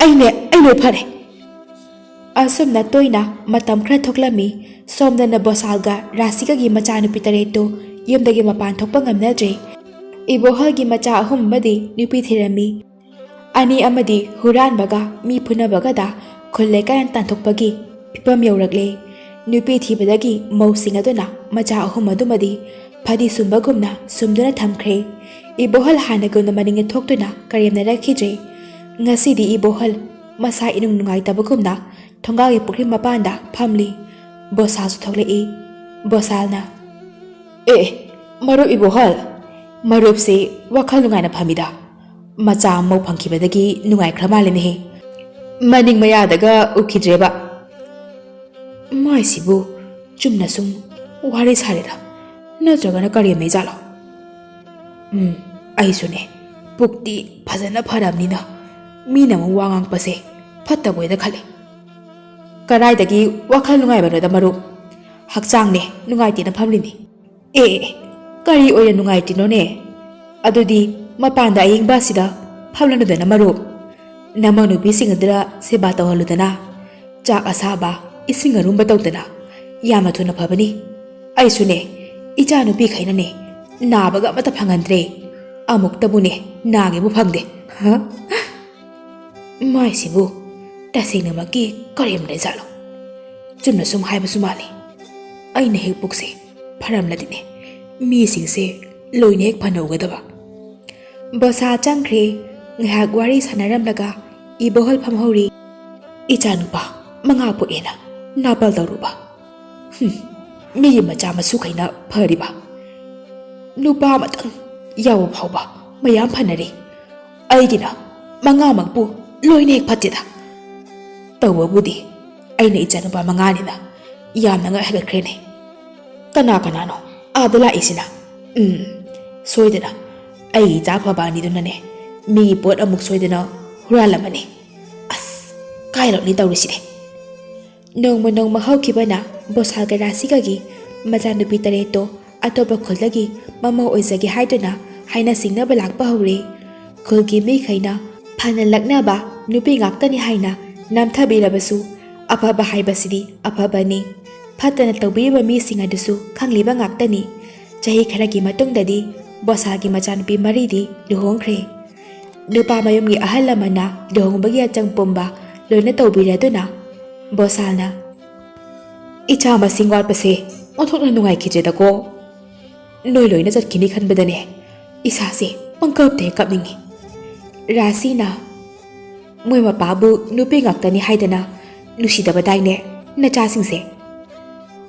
ꯑꯩꯅꯦ, ꯑꯩꯅꯦ ꯐꯔꯦ꯫ ꯑꯁꯨꯝꯅ ꯇꯣꯏꯅ ꯃꯇꯝ ꯈꯔ ꯊꯣꯛꯂꯝꯃꯤ꯫ ꯁꯣꯝꯗꯅ ꯕꯣꯁꯥꯜꯒ ꯔꯥꯁꯤꯀꯥꯒꯤ ꯃꯆꯥꯅꯨꯄꯤ ꯇꯔꯦꯠꯇꯨ ꯌꯨꯝꯗꯒꯤ ꯃꯄꯥꯟ ꯊꯣꯛꯄ ꯉꯝꯅꯗ꯭ꯔꯦ꯫ ꯏꯕꯣꯍꯜꯒꯤ ꯃꯆꯥ ꯑꯍꯨꯝ ꯑꯃꯗꯤ ꯅꯨꯄꯤ ꯊꯤꯔꯝꯃꯤ꯫ ꯑꯅꯤ ꯑꯃꯗꯤ ꯍꯨꯔꯥꯟꯕꯒ ꯃꯤ ꯐꯨꯅꯕꯒꯗ ꯈꯨꯜ ꯂꯩꯀꯥꯏꯅ ꯇꯥꯟꯊꯣꯛꯄꯒꯤ ꯐꯤꯕꯝ ꯌꯧꯔꯛꯂꯦ꯫ ꯅꯨꯄꯤ ꯊꯤꯕꯗꯒꯤ ꯃꯧꯁꯤꯡ ꯑꯗꯨꯅ ꯃꯆꯥ ꯑꯍꯨꯝ ꯑꯗꯨꯃꯗꯤ ꯐꯗꯤ ꯁꯨꯝꯕꯒꯨꯝꯅ ꯁꯨꯝꯗꯨꯅ ꯊꯝꯈ꯭ꯔꯦ꯫ ꯏꯕꯣꯍꯜ ꯍꯥꯟꯅꯒꯨꯝꯅ ꯃꯅꯤꯡꯗ ꯊꯣꯛꯇꯨꯅ ꯀꯔꯦꯝꯅꯔꯛꯈꯤꯗ꯭ꯔꯦ꯫ ꯉꯁꯤꯗꯤ ꯏꯕꯣꯍꯜ ꯃꯁꯥ ꯏꯅꯨꯡ ꯅꯨꯡꯉꯥꯏꯇꯕꯒꯨꯝꯅ ꯊꯣꯡꯒꯥꯜꯒꯤ ꯄꯨꯈ꯭ꯔꯤ ꯃꯄꯥꯟꯗ ꯐꯝꯂꯤ꯫ ꯕꯣꯁꯥꯜꯁꯨ ꯊꯣꯛꯂꯛꯏ꯫ ꯕꯣꯁꯥꯜꯅ, "ꯑꯦ, ꯃꯔꯨꯞ ꯏꯕꯣꯍꯜ, ꯃꯔꯨꯞꯁꯤ ꯋꯥꯈꯜ ꯅꯨꯡꯉꯥꯏꯅ ꯐꯝꯃꯤꯗ꯫ ꯃꯆꯥ ꯑꯃ ꯐꯪꯈꯤꯕꯗꯒꯤ ꯅꯨꯡꯉꯥꯏꯈ꯭ꯔ ꯃꯥꯜꯂꯦꯅꯦꯍꯦ꯫ ꯃꯅꯤꯡ ꯃꯌꯥꯗꯒ ꯎꯈꯤꯗ꯭ꯔꯦꯕ꯫ ꯃꯥꯏꯁꯤꯕꯨ ꯆꯨꯝꯅ ꯁꯨꯝ ꯋꯥꯔꯤ ꯁꯥꯔꯤꯔꯥ? ꯅꯠꯇ꯭ꯔꯒꯅ ꯀꯔꯦꯝꯅꯩꯖꯥꯠꯂꯣ? ꯎꯝ, ꯑꯩꯁꯨꯅꯦ꯫ ꯄꯨꯛꯇꯤ ꯐꯖꯅ ꯐꯔꯕꯅꯤꯅ ꯃꯤꯅ ꯑꯃꯨꯛ ꯋꯥ ꯉꯥꯡꯉꯛꯄꯁꯦ ꯐꯠꯇꯕꯣꯏꯗ ꯈꯜꯂꯦ꯫ ꯀꯗꯥꯏꯗꯒꯤ ꯋꯥꯈꯜ ꯅꯨꯡꯉꯥꯏꯕꯅꯣꯗ ꯃꯔꯨꯞ? ꯍꯛꯆꯥꯡꯅꯦ ꯅꯨꯡꯉꯥꯏꯇꯦꯅ ꯐꯝꯂꯤꯅꯤ꯫ ꯑꯦ, ꯑꯦ, ꯑꯦ, ꯀꯔꯤ ꯑꯣꯏꯅ ꯅꯨꯡꯉꯥꯏꯇ꯭ꯔꯤꯅꯣꯅꯦ? ꯑꯗꯨꯗꯤ ꯃꯄꯥꯟꯗ ꯑꯌꯤꯡꯕ ꯑꯁꯤꯗ ꯐꯝꯂꯅꯨꯗꯅ ꯃꯔꯨꯞ꯫ ꯅꯃꯧ ꯅꯨꯄꯤꯁꯤꯡ ꯑꯗꯨꯗ ꯁꯦꯕꯥ ꯇꯧꯍꯜꯂꯨꯗꯅ꯫ ꯆꯥꯛ ꯑꯁꯥꯕ, ꯏꯁꯤꯡ ꯑꯔꯨꯝꯕ ꯇꯧꯗꯅ꯫ ꯌꯥꯝꯅ ꯊꯨꯅ ꯐꯕꯅꯤ꯫ ꯑꯩꯁꯨꯅꯦ, ꯏꯆꯥ ꯅꯨꯄꯤꯈꯩꯅꯅꯦ, ꯅꯥꯕꯒ ꯑꯃꯠꯇ ꯐꯪꯍꯟꯗ꯭ꯔꯦ꯫ ꯑꯃꯨꯛꯇꯕꯨꯅꯦ ꯅꯥꯒꯦꯕꯨ ꯐꯪꯗꯦ꯫ ꯍ? ꯃꯥꯏꯁꯤꯕꯨ ꯇꯁꯦꯡꯅꯃꯛꯀꯤ ꯀꯔꯦꯝꯅꯩꯖꯥꯠꯂꯣ? ꯆꯨꯝꯅ ꯁꯨꯝ ꯍꯥꯏꯕꯁꯨ ꯃꯥꯜꯂꯤ꯫ ꯑꯩꯅ ꯍꯦꯛ ꯄꯨꯛꯁꯦ ꯐꯔꯝꯂꯗꯤꯅꯦ, ꯃꯤꯁꯤꯡꯁꯦ ꯂꯣꯏꯅ ꯍꯦꯛ ꯐꯅ ꯎꯒꯗꯕ꯫ ꯕꯣꯁꯥ ꯆꯪꯈ꯭ꯔꯦ꯫ ꯉꯥꯏꯍꯥꯛ ꯋꯥꯔꯤ ꯁꯥꯟꯅꯔꯝꯂꯒ ꯏꯕꯣꯍꯜ ꯐꯝꯍꯧꯔꯤ꯫ ꯏꯆꯥꯅꯨꯄꯥ ꯃꯉꯥ ꯄꯣꯛꯑꯦꯅ ꯅꯥꯄꯜ ꯇꯧꯔꯨꯕ꯫ ꯍꯨꯝ, ꯃꯤꯒꯤ ꯃꯆꯥ ꯃꯁꯨꯈꯩꯅ ꯐꯔꯤꯕ꯫ ꯅꯨꯄꯥ ꯑꯃꯇꯪ ꯌꯥꯎꯕ ꯐꯥꯎꯕ ꯃꯌꯥꯝ ꯐꯅꯔꯤ꯫ ꯑꯩꯒꯤꯅ ꯃꯉꯥꯃꯛꯄꯨ ꯂꯣꯏꯅ ꯍꯦꯛ ꯐꯠꯇꯦꯗ꯫ ꯇꯧꯕꯕꯨꯗꯤ ꯑꯩꯅ ꯏꯆꯥꯅꯨꯄꯥ ꯃꯉꯥꯅꯤꯅ ꯌꯥꯝꯅ ꯉꯛ ꯍꯦꯟꯒꯠꯈ꯭ꯔꯦꯅꯦ꯫ ꯀꯅꯥ ꯀꯅꯥꯅꯣ ꯑꯥꯗ ꯂꯥꯛꯏꯁꯤꯅ? ꯎꯝ, ꯁꯣꯏꯗꯅ ꯑꯩꯒꯤ ꯏꯆꯥ ꯑꯐꯕ ꯑꯅꯤꯗꯨꯅꯅꯦ ꯃꯤꯒꯤ ꯄꯣꯠ ꯑꯃꯨꯛ ꯁꯣꯏꯗꯅ ꯍꯨꯔꯥꯜꯂꯝꯃꯅꯤ꯫ ꯑꯁ, ꯀꯥꯏꯔꯛꯂꯤ ꯇꯧꯔꯤꯁꯤꯗꯤ꯫ ꯅꯣꯡꯃ ꯅꯣꯡꯃ ꯍꯧꯈꯤꯕꯅ ꯕꯣꯁꯥꯜꯒ ꯔꯥꯁꯤꯒꯒꯤ ꯃꯆꯥꯅꯨꯄꯤ ꯇꯔꯦꯠꯇꯣ ꯑꯇꯣꯞꯄ ꯈꯨꯜꯗꯒꯤ ꯃꯃꯧ ꯑꯣꯏꯖꯒꯦ ꯍꯥꯏꯗꯨꯅ ꯍꯥꯏꯅ ꯁꯤꯡꯅꯕ ꯂꯥꯛꯄ ꯍꯧꯔꯦ꯫ ꯈꯨꯜꯒꯤ ꯃꯤꯈꯩꯅ ꯐꯅ ꯂꯛꯅꯕ ꯅꯨꯄꯤ ꯉꯥꯛꯇꯅꯤ ꯍꯥꯏꯅ ꯅꯝꯊꯕꯤꯔꯕꯁꯨ, ꯑꯐꯕ ꯍꯥꯏꯕꯁꯤꯗꯤ ꯑꯐꯕꯅꯤ꯫ ꯐꯠꯇꯅ ꯇꯧꯕꯤꯔꯤꯕ ꯃꯤꯁꯤꯡ ꯑꯗꯨꯁꯨ ꯈꯪꯂꯤꯕ ꯉꯥꯛꯇꯅꯤ꯫ ꯆꯍꯤ ꯈꯔꯒꯤ ꯃꯇꯨꯡꯗꯗꯤ ꯕꯣꯁꯥꯜꯒꯤ ꯃꯆꯥꯅꯨꯄꯤ ꯃꯔꯤꯗꯤ ꯂꯨꯍꯣꯡꯈ꯭ꯔꯦ꯫ ꯅꯨꯄꯥ ꯃꯌꯨꯝꯒꯤ ꯑꯍꯜ ꯂꯃꯟꯅ ꯂꯨꯍꯣꯡꯕꯒꯤ ꯑꯆꯪ ꯄꯨꯝꯕ ꯂꯣꯏꯅ ꯇꯧꯕꯤꯔꯗꯨꯅ ꯕꯣꯁꯥꯜꯅ, "ꯏꯆꯥ ꯃꯁꯤꯡ ꯋꯥꯠꯄꯁꯦ ꯑꯣꯟꯊꯣꯛꯅ ꯅꯨꯡꯉꯥꯏꯈꯤꯗ꯭ꯔꯦꯗꯀꯣ꯫ ꯅꯣꯏ ꯂꯣꯏꯅ ꯆꯠꯈꯤꯅꯤ ꯈꯟꯕꯗꯅꯦ ꯏꯁꯥꯁꯦ ꯄꯪꯀꯞꯇ ꯍꯦꯛ ꯀꯞꯅꯤꯡꯉꯤ꯫" ꯔꯥꯁꯤꯅ, "ꯃꯣꯏ ꯃꯄꯥꯕꯨ ꯅꯨꯄꯤ ꯉꯥꯛꯇꯅꯤ ꯍꯥꯏꯗꯅ ꯅꯨꯡꯁꯤꯗꯕꯗꯥꯏꯅꯦ ꯅꯆꯥꯁꯤꯡꯁꯦ?"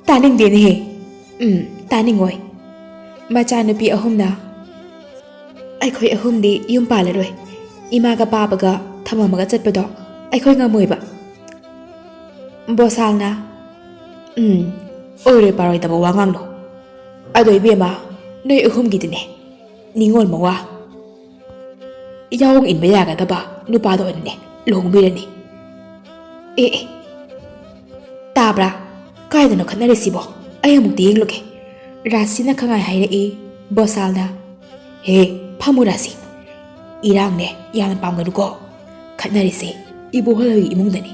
"ꯇꯥꯅꯤꯡꯗꯦꯅꯦꯍꯦ꯫" "ꯎꯝ, ꯇꯥꯅꯤꯡꯉꯣꯏ꯫" ꯃꯆꯥꯅꯨꯄꯤ ꯑꯍꯨꯝꯅ, "ꯑꯩꯈꯣꯏ ꯑꯍꯨꯝꯗꯤ ꯌꯨꯝ ꯄꯥꯜꯂꯔꯣꯏ꯫ ꯏꯃꯥꯒ ꯄꯥꯕꯒ ꯊꯝꯃꯝꯃꯒ ꯆꯠꯄꯗꯣ ꯑꯩꯈꯣꯏ ꯉꯝꯃꯣꯏꯕ꯫" ꯕꯣꯁꯥꯜꯅ, "ꯎꯝ, ꯑꯣꯏꯔꯣꯏ ꯄꯥꯔꯣꯏꯗꯕ ꯋꯥ ꯉꯥꯡꯅꯨ꯫ ꯑꯗꯣ ꯏꯕꯦꯝꯃ, ꯅꯣꯏ ꯑꯍꯨꯝꯒꯤꯗꯤꯅꯦ ꯅꯤꯉꯣꯜ ꯃꯋꯥ ꯌꯥꯑꯣꯡ ꯏꯟꯕ ꯌꯥꯒꯗꯕ ꯅꯨꯄꯥꯗꯣ ꯑꯣꯏꯅꯅꯦ ꯂꯨꯍꯣꯡꯕꯤꯔꯅꯤ꯫" "ꯑꯦ, ꯑꯦ, ꯇꯥꯕ꯭ꯔꯥ? ꯀꯥꯏꯗꯅꯣ ꯈꯠꯅꯔꯤꯁꯤꯕꯣ? ꯑꯩ ꯑꯃꯨꯛꯇ ꯌꯦꯡꯂꯨꯒꯦ꯫" ꯔꯥꯁꯤꯅ ꯈꯪꯉꯥꯏ ꯍꯥꯏꯔꯛꯏ꯫ ꯕꯣꯁꯥꯜꯅ, "ꯍꯦ, ꯐꯝꯃꯨ ꯔꯥꯁꯤ꯫ ꯏꯔꯥꯡꯅꯦ ꯌꯥꯝꯅ ꯄꯥꯝꯒꯅꯨꯀꯣ꯫ ꯈꯠꯅꯔꯤꯁꯦ ꯏꯕꯣꯍꯜꯒꯤ ꯏꯃꯨꯡꯗꯅꯤ꯫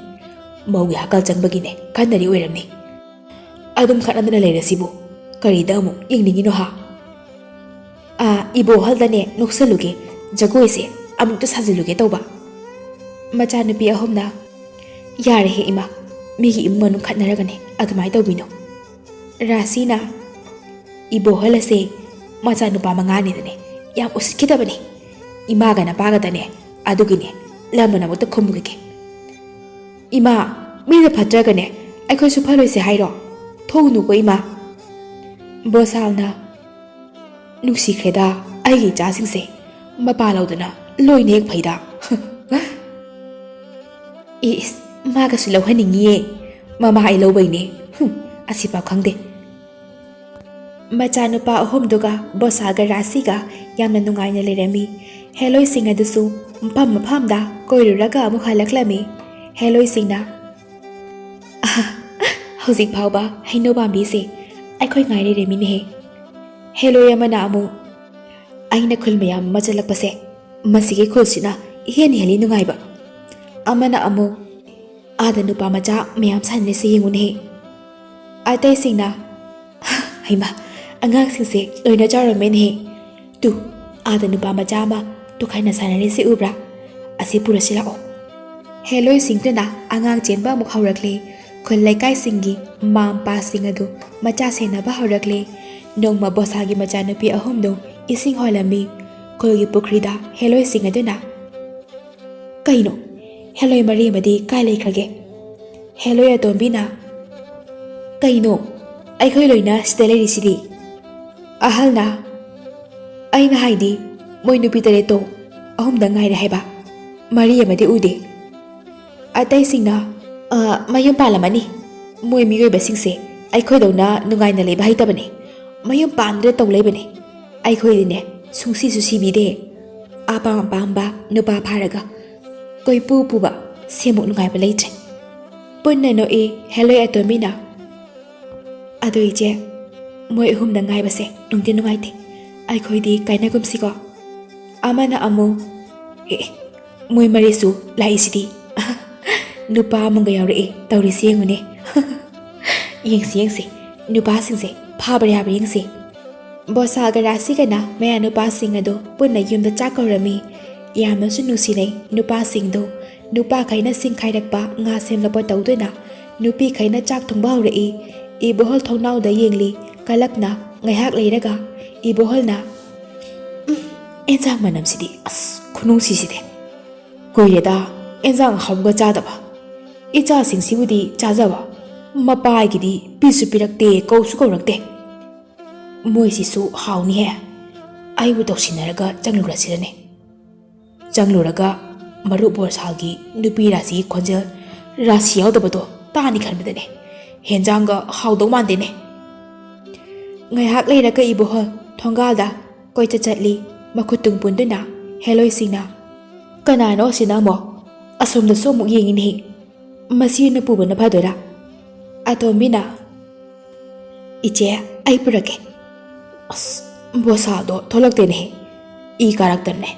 ꯃꯧꯒꯤ ꯍꯥꯀꯜ ꯆꯪꯕꯒꯤꯅꯦ ꯈꯠꯅꯔꯤ ꯑꯣꯏꯔꯝꯅꯤ꯫ ꯑꯗꯨꯝ ꯈꯠꯅꯗꯅ ꯂꯩꯔꯁꯤꯕꯨ ꯀꯔꯤꯗ ꯑꯃꯨꯛ ꯌꯦꯡꯅꯤꯡꯉꯤꯅꯣ ꯍꯥ?" "ꯑꯥ, ꯏꯕꯣꯍꯜꯗꯅꯦ ꯅꯣꯛꯁꯜꯂꯨꯒꯦ, ꯖꯒꯣꯏꯁꯦ ꯑꯃꯨꯛꯇ ꯁꯥꯖꯤꯜꯂꯨꯒꯦ ꯇꯧꯕ꯫" ꯃꯆꯥꯅꯨꯄꯤ ꯑꯍꯨꯝꯅ, "ꯌꯥꯔꯦꯍꯦ ꯏꯃꯥ, ꯃꯤꯒꯤ ꯏꯃꯨꯡ ꯃꯅꯨꯡ ꯈꯠꯅꯔꯒꯅꯦ ꯑꯗꯨꯃꯥꯏꯅ ꯇꯧꯕꯤꯅꯣ꯫" ꯔꯥꯁꯤꯅ, "ꯏꯕꯣꯍꯜ ꯑꯁꯦ ꯃꯆꯥꯅꯨꯄꯥ ꯃꯉꯥꯅꯤꯗꯅꯦ ꯌꯥꯝ ꯎꯁꯤꯠꯈꯤꯗꯕꯅꯦ꯫ ꯏꯃꯥꯒ ꯅꯄꯥꯒꯗꯅꯦ ꯑꯗꯨꯒꯤꯅꯦ ꯂꯃꯟ ꯑꯃꯨꯛꯇ ꯈꯨꯝꯃꯨꯈꯤꯒꯦ꯫" "ꯏꯃꯥ, ꯃꯤꯅ ꯐꯠꯇ꯭ꯔꯒꯅꯦ ꯑꯩꯈꯣꯏꯁꯨ ꯐꯠꯂꯣꯏꯁꯦ ꯍꯥꯏꯔꯣ? ꯊꯣꯛꯎꯅꯨꯀꯣ ꯏꯃꯥ꯫" ꯕꯣꯁꯥꯜꯅ, "ꯅꯨꯡꯁꯤꯈ꯭ꯔꯦꯗ ꯑꯩꯒꯤ ꯏꯆꯥꯁꯤꯡꯁꯦ, ꯃꯄꯥ ꯂꯧꯗꯅ ꯂꯣꯏꯅ ꯍꯦꯛ ꯐꯩꯗ꯫" "ꯏꯁ, ꯃꯥꯒꯁꯨ ꯂꯧꯍꯟꯅꯤꯡꯉꯤꯌꯦ, ꯃꯃꯥ ꯑꯩ ꯂꯧꯕꯩꯅꯦ꯫ ꯍꯨꯝ, ꯑꯁꯤꯐꯥꯎ ꯈꯪꯗꯦ꯫" ꯃꯆꯥꯅꯨꯄꯥ ꯑꯍꯨꯝꯗꯨꯒ ꯕꯣꯁꯥꯒ ꯔꯥꯁꯤꯒ ꯌꯥꯝꯅ ꯅꯨꯡꯉꯥꯏꯅ ꯂꯩꯔꯝꯃꯤ꯫ ꯍꯦꯂꯣꯏꯁꯤꯡ ꯑꯗꯨꯁꯨ ꯃꯐꯝ ꯃꯐꯝꯗ ꯀꯣꯏꯔꯨꯔꯒ ꯑꯃꯨꯛ ꯍꯜꯂꯛꯂꯝꯃꯤ꯫ ꯍꯦꯂꯣꯏꯁꯤꯡꯅ, "ꯑꯍ, ꯍꯧꯖꯤꯛ ꯐꯥꯎꯕ ꯍꯩꯅꯧ ꯄꯥꯝꯕꯤꯁꯦ ꯑꯩꯈꯣꯏ ꯉꯥꯏ ꯂꯩꯔꯝꯃꯤꯅꯦꯍꯦ꯫" ꯍꯦꯂꯣꯏ ꯑꯃꯅ ꯑꯃꯨꯛ, "ꯑꯩꯅ ꯈꯨꯜ ꯃꯌꯥꯝ ꯑꯃ ꯆꯠꯂꯛꯄꯁꯦ ꯃꯁꯤꯒꯤ ꯈꯨꯜꯁꯤꯅ ꯏꯍꯦꯟ ꯍꯦꯜꯂꯤ ꯅꯨꯡꯉꯥꯏꯕ꯫" ꯑꯃꯅ ꯑꯃꯨꯛ, "ꯑꯥꯗ ꯅꯨꯄꯥ ꯃꯆꯥ ꯃꯌꯥꯝ ꯁꯥꯟꯅꯔꯤꯁꯦ ꯌꯦꯡꯉꯨꯅꯦꯍꯦ꯫" ꯑꯇꯩꯁꯤꯡꯅ, "ꯍꯩꯃꯥ, ꯑꯉꯥꯡꯁꯤꯡꯁꯦ ꯂꯣꯏꯅ ꯆꯥꯎꯔꯝꯃꯦꯅꯦꯍꯦ꯫ "ꯇꯨ, ꯑꯥꯗ ꯅꯨꯄꯥ ꯃꯆꯥ ꯑꯃ ꯇꯣꯈꯥꯏꯅ ꯁꯥꯟꯅꯔꯤꯁꯤ ꯎꯕ꯭ꯔꯥ? ꯑꯁꯤ ꯄꯨꯔꯁꯤ ꯂꯥꯛꯑꯣ꯫" ꯍꯦꯂꯣꯏꯁꯤꯡꯗꯨꯅ ꯑꯉꯥꯡ ꯆꯦꯟꯕ ꯑꯃꯨꯛ ꯍꯧꯔꯛꯂꯦ꯫ ꯈꯨꯜ ꯂꯩꯀꯥꯏꯁꯤꯡꯒꯤ ꯃꯃꯥ ꯃꯄꯥꯁꯤꯡ ꯑꯗꯨ ꯃꯆꯥ ꯁꯦꯟꯅꯕ ꯍꯧꯔꯛꯂꯦ꯫ ꯅꯣꯡꯃ ꯕꯣꯁꯥꯒꯤ ꯃꯆꯥꯅꯨꯄꯤ ꯑꯍꯨꯝꯗꯨ ꯏꯁꯤꯡ ꯍꯣꯜꯂꯝꯃꯤ꯫ ꯈꯨꯜꯒꯤ ꯄꯨꯈ꯭ꯔꯤꯗ ꯍꯦꯂꯣꯏꯁꯤꯡ ꯑꯗꯨꯅ, "ꯀꯩꯅꯣ? ꯍꯦꯂꯣꯏ ꯃꯔꯤ ꯑꯃꯗꯤ ꯀꯥꯏ ꯂꯩꯈ꯭ꯔꯒꯦ?" ꯍꯦꯂꯣꯏ ꯑꯇꯣꯝꯕꯤꯅ, "ꯀꯩꯅꯣ? ꯑꯩꯈꯣꯏ ꯂꯣꯏꯅ ꯁꯤꯗ ꯂꯩꯔꯤꯁꯤꯗꯤ?" ꯑꯍꯜꯅ, "ꯑꯩꯅ ꯍꯥꯏꯗꯤ, ꯃꯣꯏ ꯅꯨꯄꯤ ꯇꯔꯦꯠꯇꯣ ꯑꯍꯨꯝꯗ ꯉꯥꯏꯔꯦ ꯍꯥꯏꯕ, ꯃꯔꯤ ꯑꯃꯗꯤ ꯎꯗꯦ꯫" ꯑꯇꯩꯁꯤꯡꯅ, "ꯑ, ꯃꯌꯨꯝ ꯄꯥꯜꯂꯝꯃꯅꯤ꯫ ꯃꯣꯏ ꯃꯤꯑꯣꯏꯕꯁꯤꯡꯁꯦ ꯑꯩꯈꯣꯏꯗꯧꯅ ꯅꯨꯡꯉꯥꯏꯅ ꯂꯩꯕ ꯍꯩꯇꯕꯅꯦ꯫ ꯃꯌꯨꯝ ꯄꯥꯟꯗ꯭ꯔꯦ ꯇꯧ ꯂꯩꯕꯅꯦ꯫ ꯑꯩꯈꯣꯏꯗꯤꯅꯦ, ꯁꯨꯡꯁꯤꯁꯨ ꯁꯤꯕꯤꯗꯦ꯫ ꯑꯄꯥꯝ ꯑꯄꯥꯝꯕ ꯅꯨꯄꯥ ꯐꯥꯔꯒ ꯀꯣꯏꯄꯨ ꯄꯨꯕ ꯁꯤꯃꯨꯛ ꯅꯨꯡꯉꯥꯏꯕ ꯂꯩꯇ꯭ꯔꯦ꯫" ꯄꯨꯟꯅ ꯅꯣꯛꯏ꯫ ꯍꯦꯂꯣꯏ ꯑꯇꯣꯝꯕꯤꯅ, "ꯑꯗꯣ ꯏꯆꯦ, ꯃꯣꯏ ꯑꯍꯨꯝꯗ ꯉꯥꯏꯕꯁꯦ ꯅꯨꯡꯗꯤ ꯅꯨꯡꯉꯥꯏꯇꯦ꯫ ꯑꯩꯈꯣꯏꯗꯤ ꯀꯥꯏꯅꯒꯨꯝꯁꯤꯀꯣ꯫" ꯑꯃꯅ ꯑꯃꯨꯛ, "ꯑꯦ, ꯃꯣꯏ ꯃꯔꯤꯁꯨ ꯂꯥꯛꯏꯁꯤꯗꯤ꯫ ꯅꯨꯄꯥ ꯑꯃꯒ ꯌꯥꯎꯔꯛꯑꯦ ꯇꯧꯔꯤꯁꯤ ꯌꯦꯡꯉꯨꯅꯦ꯫" "ꯌꯦꯡꯁꯤ, ꯌꯦꯡꯁꯤ, ꯅꯨꯄꯥꯁꯤꯡꯁꯦ ꯐꯥꯕ꯭ꯔꯥ ꯌꯥꯕ꯭ꯔꯥ ꯌꯦꯡꯁꯤ꯫" ꯕꯣꯁꯥꯒ ꯔꯥꯁꯤꯒꯅ ꯃꯌꯥ ꯅꯨꯄꯥꯁꯤꯡ ꯑꯗꯨ ꯄꯨꯟꯅ ꯌꯨꯝꯗ ꯆꯥꯛ ꯀꯧꯔꯝꯃꯤ꯫ ꯌꯥꯝꯅꯁꯨ ꯅꯨꯡꯁꯤꯅꯩ ꯅꯨꯄꯥꯁꯤꯡꯗꯨ꯫ ꯅꯨꯄꯥꯈꯩꯅ ꯁꯤꯡ ꯈꯥꯏꯔꯛꯄ, ꯉꯥ ꯁꯦꯝꯂꯛꯄ ꯇꯧꯗꯨꯅ ꯅꯨꯄꯤꯈꯩꯅ ꯆꯥꯛ ꯊꯣꯡꯕ ꯍꯧꯔꯛꯏ꯫ ꯏꯕꯣꯍꯜ ꯊꯣꯡꯅꯥꯎꯗ ꯌꯦꯡꯂꯤ꯫ ꯀꯂꯛꯅ ꯉꯥꯏꯍꯥꯛ ꯂꯩꯔꯒ ꯏꯕꯣꯍꯜꯅ, "ꯎꯝ, ꯑꯦꯟꯁꯥꯡ ꯃꯅꯝꯁꯤꯗꯤ, ꯑꯁ, ꯈꯨꯅꯨꯡꯁꯤꯁꯤꯗꯤ꯫ ꯀꯨꯏꯔꯦꯗ ꯑꯦꯟꯁꯥꯡ ꯑꯍꯥꯎꯕꯒ ꯆꯥꯗꯕ꯫ ꯏꯆꯥꯁꯤꯡꯁꯤꯕꯨꯗꯤ ꯆꯥꯖꯕ, ꯃꯄꯥꯒꯤꯗꯤ ꯄꯤꯁꯨ ꯄꯤꯔꯛꯇꯦ, ꯀꯧꯁꯨ ꯀꯧꯔꯛꯇꯦ꯫ ꯃꯣꯏꯁꯤꯁꯨ ꯍꯥꯎꯅꯤꯍꯦ꯫ ꯑꯩꯕꯨ ꯇꯧꯁꯤꯟꯅꯔꯒ ꯆꯪꯂꯨꯔꯁꯤꯔꯅꯦ?" ꯆꯪꯂꯨꯔꯒ ꯃꯔꯨꯞ ꯕꯣꯔꯁꯥꯜꯒꯤ ꯅꯨꯄꯤ ꯔꯥꯁꯤꯒꯤ ꯈꯣꯟꯖꯦꯜ ꯔꯥꯁꯤ ꯌꯥꯎꯗꯕꯗꯣ ꯇꯥꯅꯤ ꯈꯟꯕꯗꯅꯦ ꯍꯦꯟꯖꯥꯡꯒ ꯍꯥꯎꯗꯧ ꯃꯥꯟꯗꯦꯅꯦ꯫ ꯉꯥꯏꯍꯥꯛ ꯂꯩꯔꯒ ꯏꯕꯣꯍꯜ ꯊꯣꯡꯒꯥꯜꯗ ꯀꯣꯏꯆꯠ ꯆꯠꯂꯤ꯫ ꯃꯈꯨꯠ ꯇꯨꯡ ꯄꯨꯟꯗꯨꯅ ꯍꯦꯂꯣꯏꯁꯤꯡꯅ, "ꯀꯅꯥꯅꯣ ꯑꯁꯤꯅ ꯑꯃꯨꯛ? ꯑꯁꯣꯝꯗꯁꯨ ꯑꯃꯨꯛ ꯌꯦꯡꯉꯤꯅꯦꯍꯦ꯫ ꯃꯁꯤꯅ ꯄꯨꯕꯅ ꯐꯗꯣꯏꯔꯥ?" ꯑꯇꯣꯝꯕꯤꯅ, "ꯏꯆꯦ, ꯑꯩ ꯄꯨꯔꯛꯀꯦ꯫" "ꯑꯁ, ꯕꯣꯁꯥꯗꯣ ꯊꯣꯛꯂꯛꯇꯦꯅꯦꯍꯦ꯫ ꯏ ꯀꯥꯔꯛꯇꯅꯅꯦ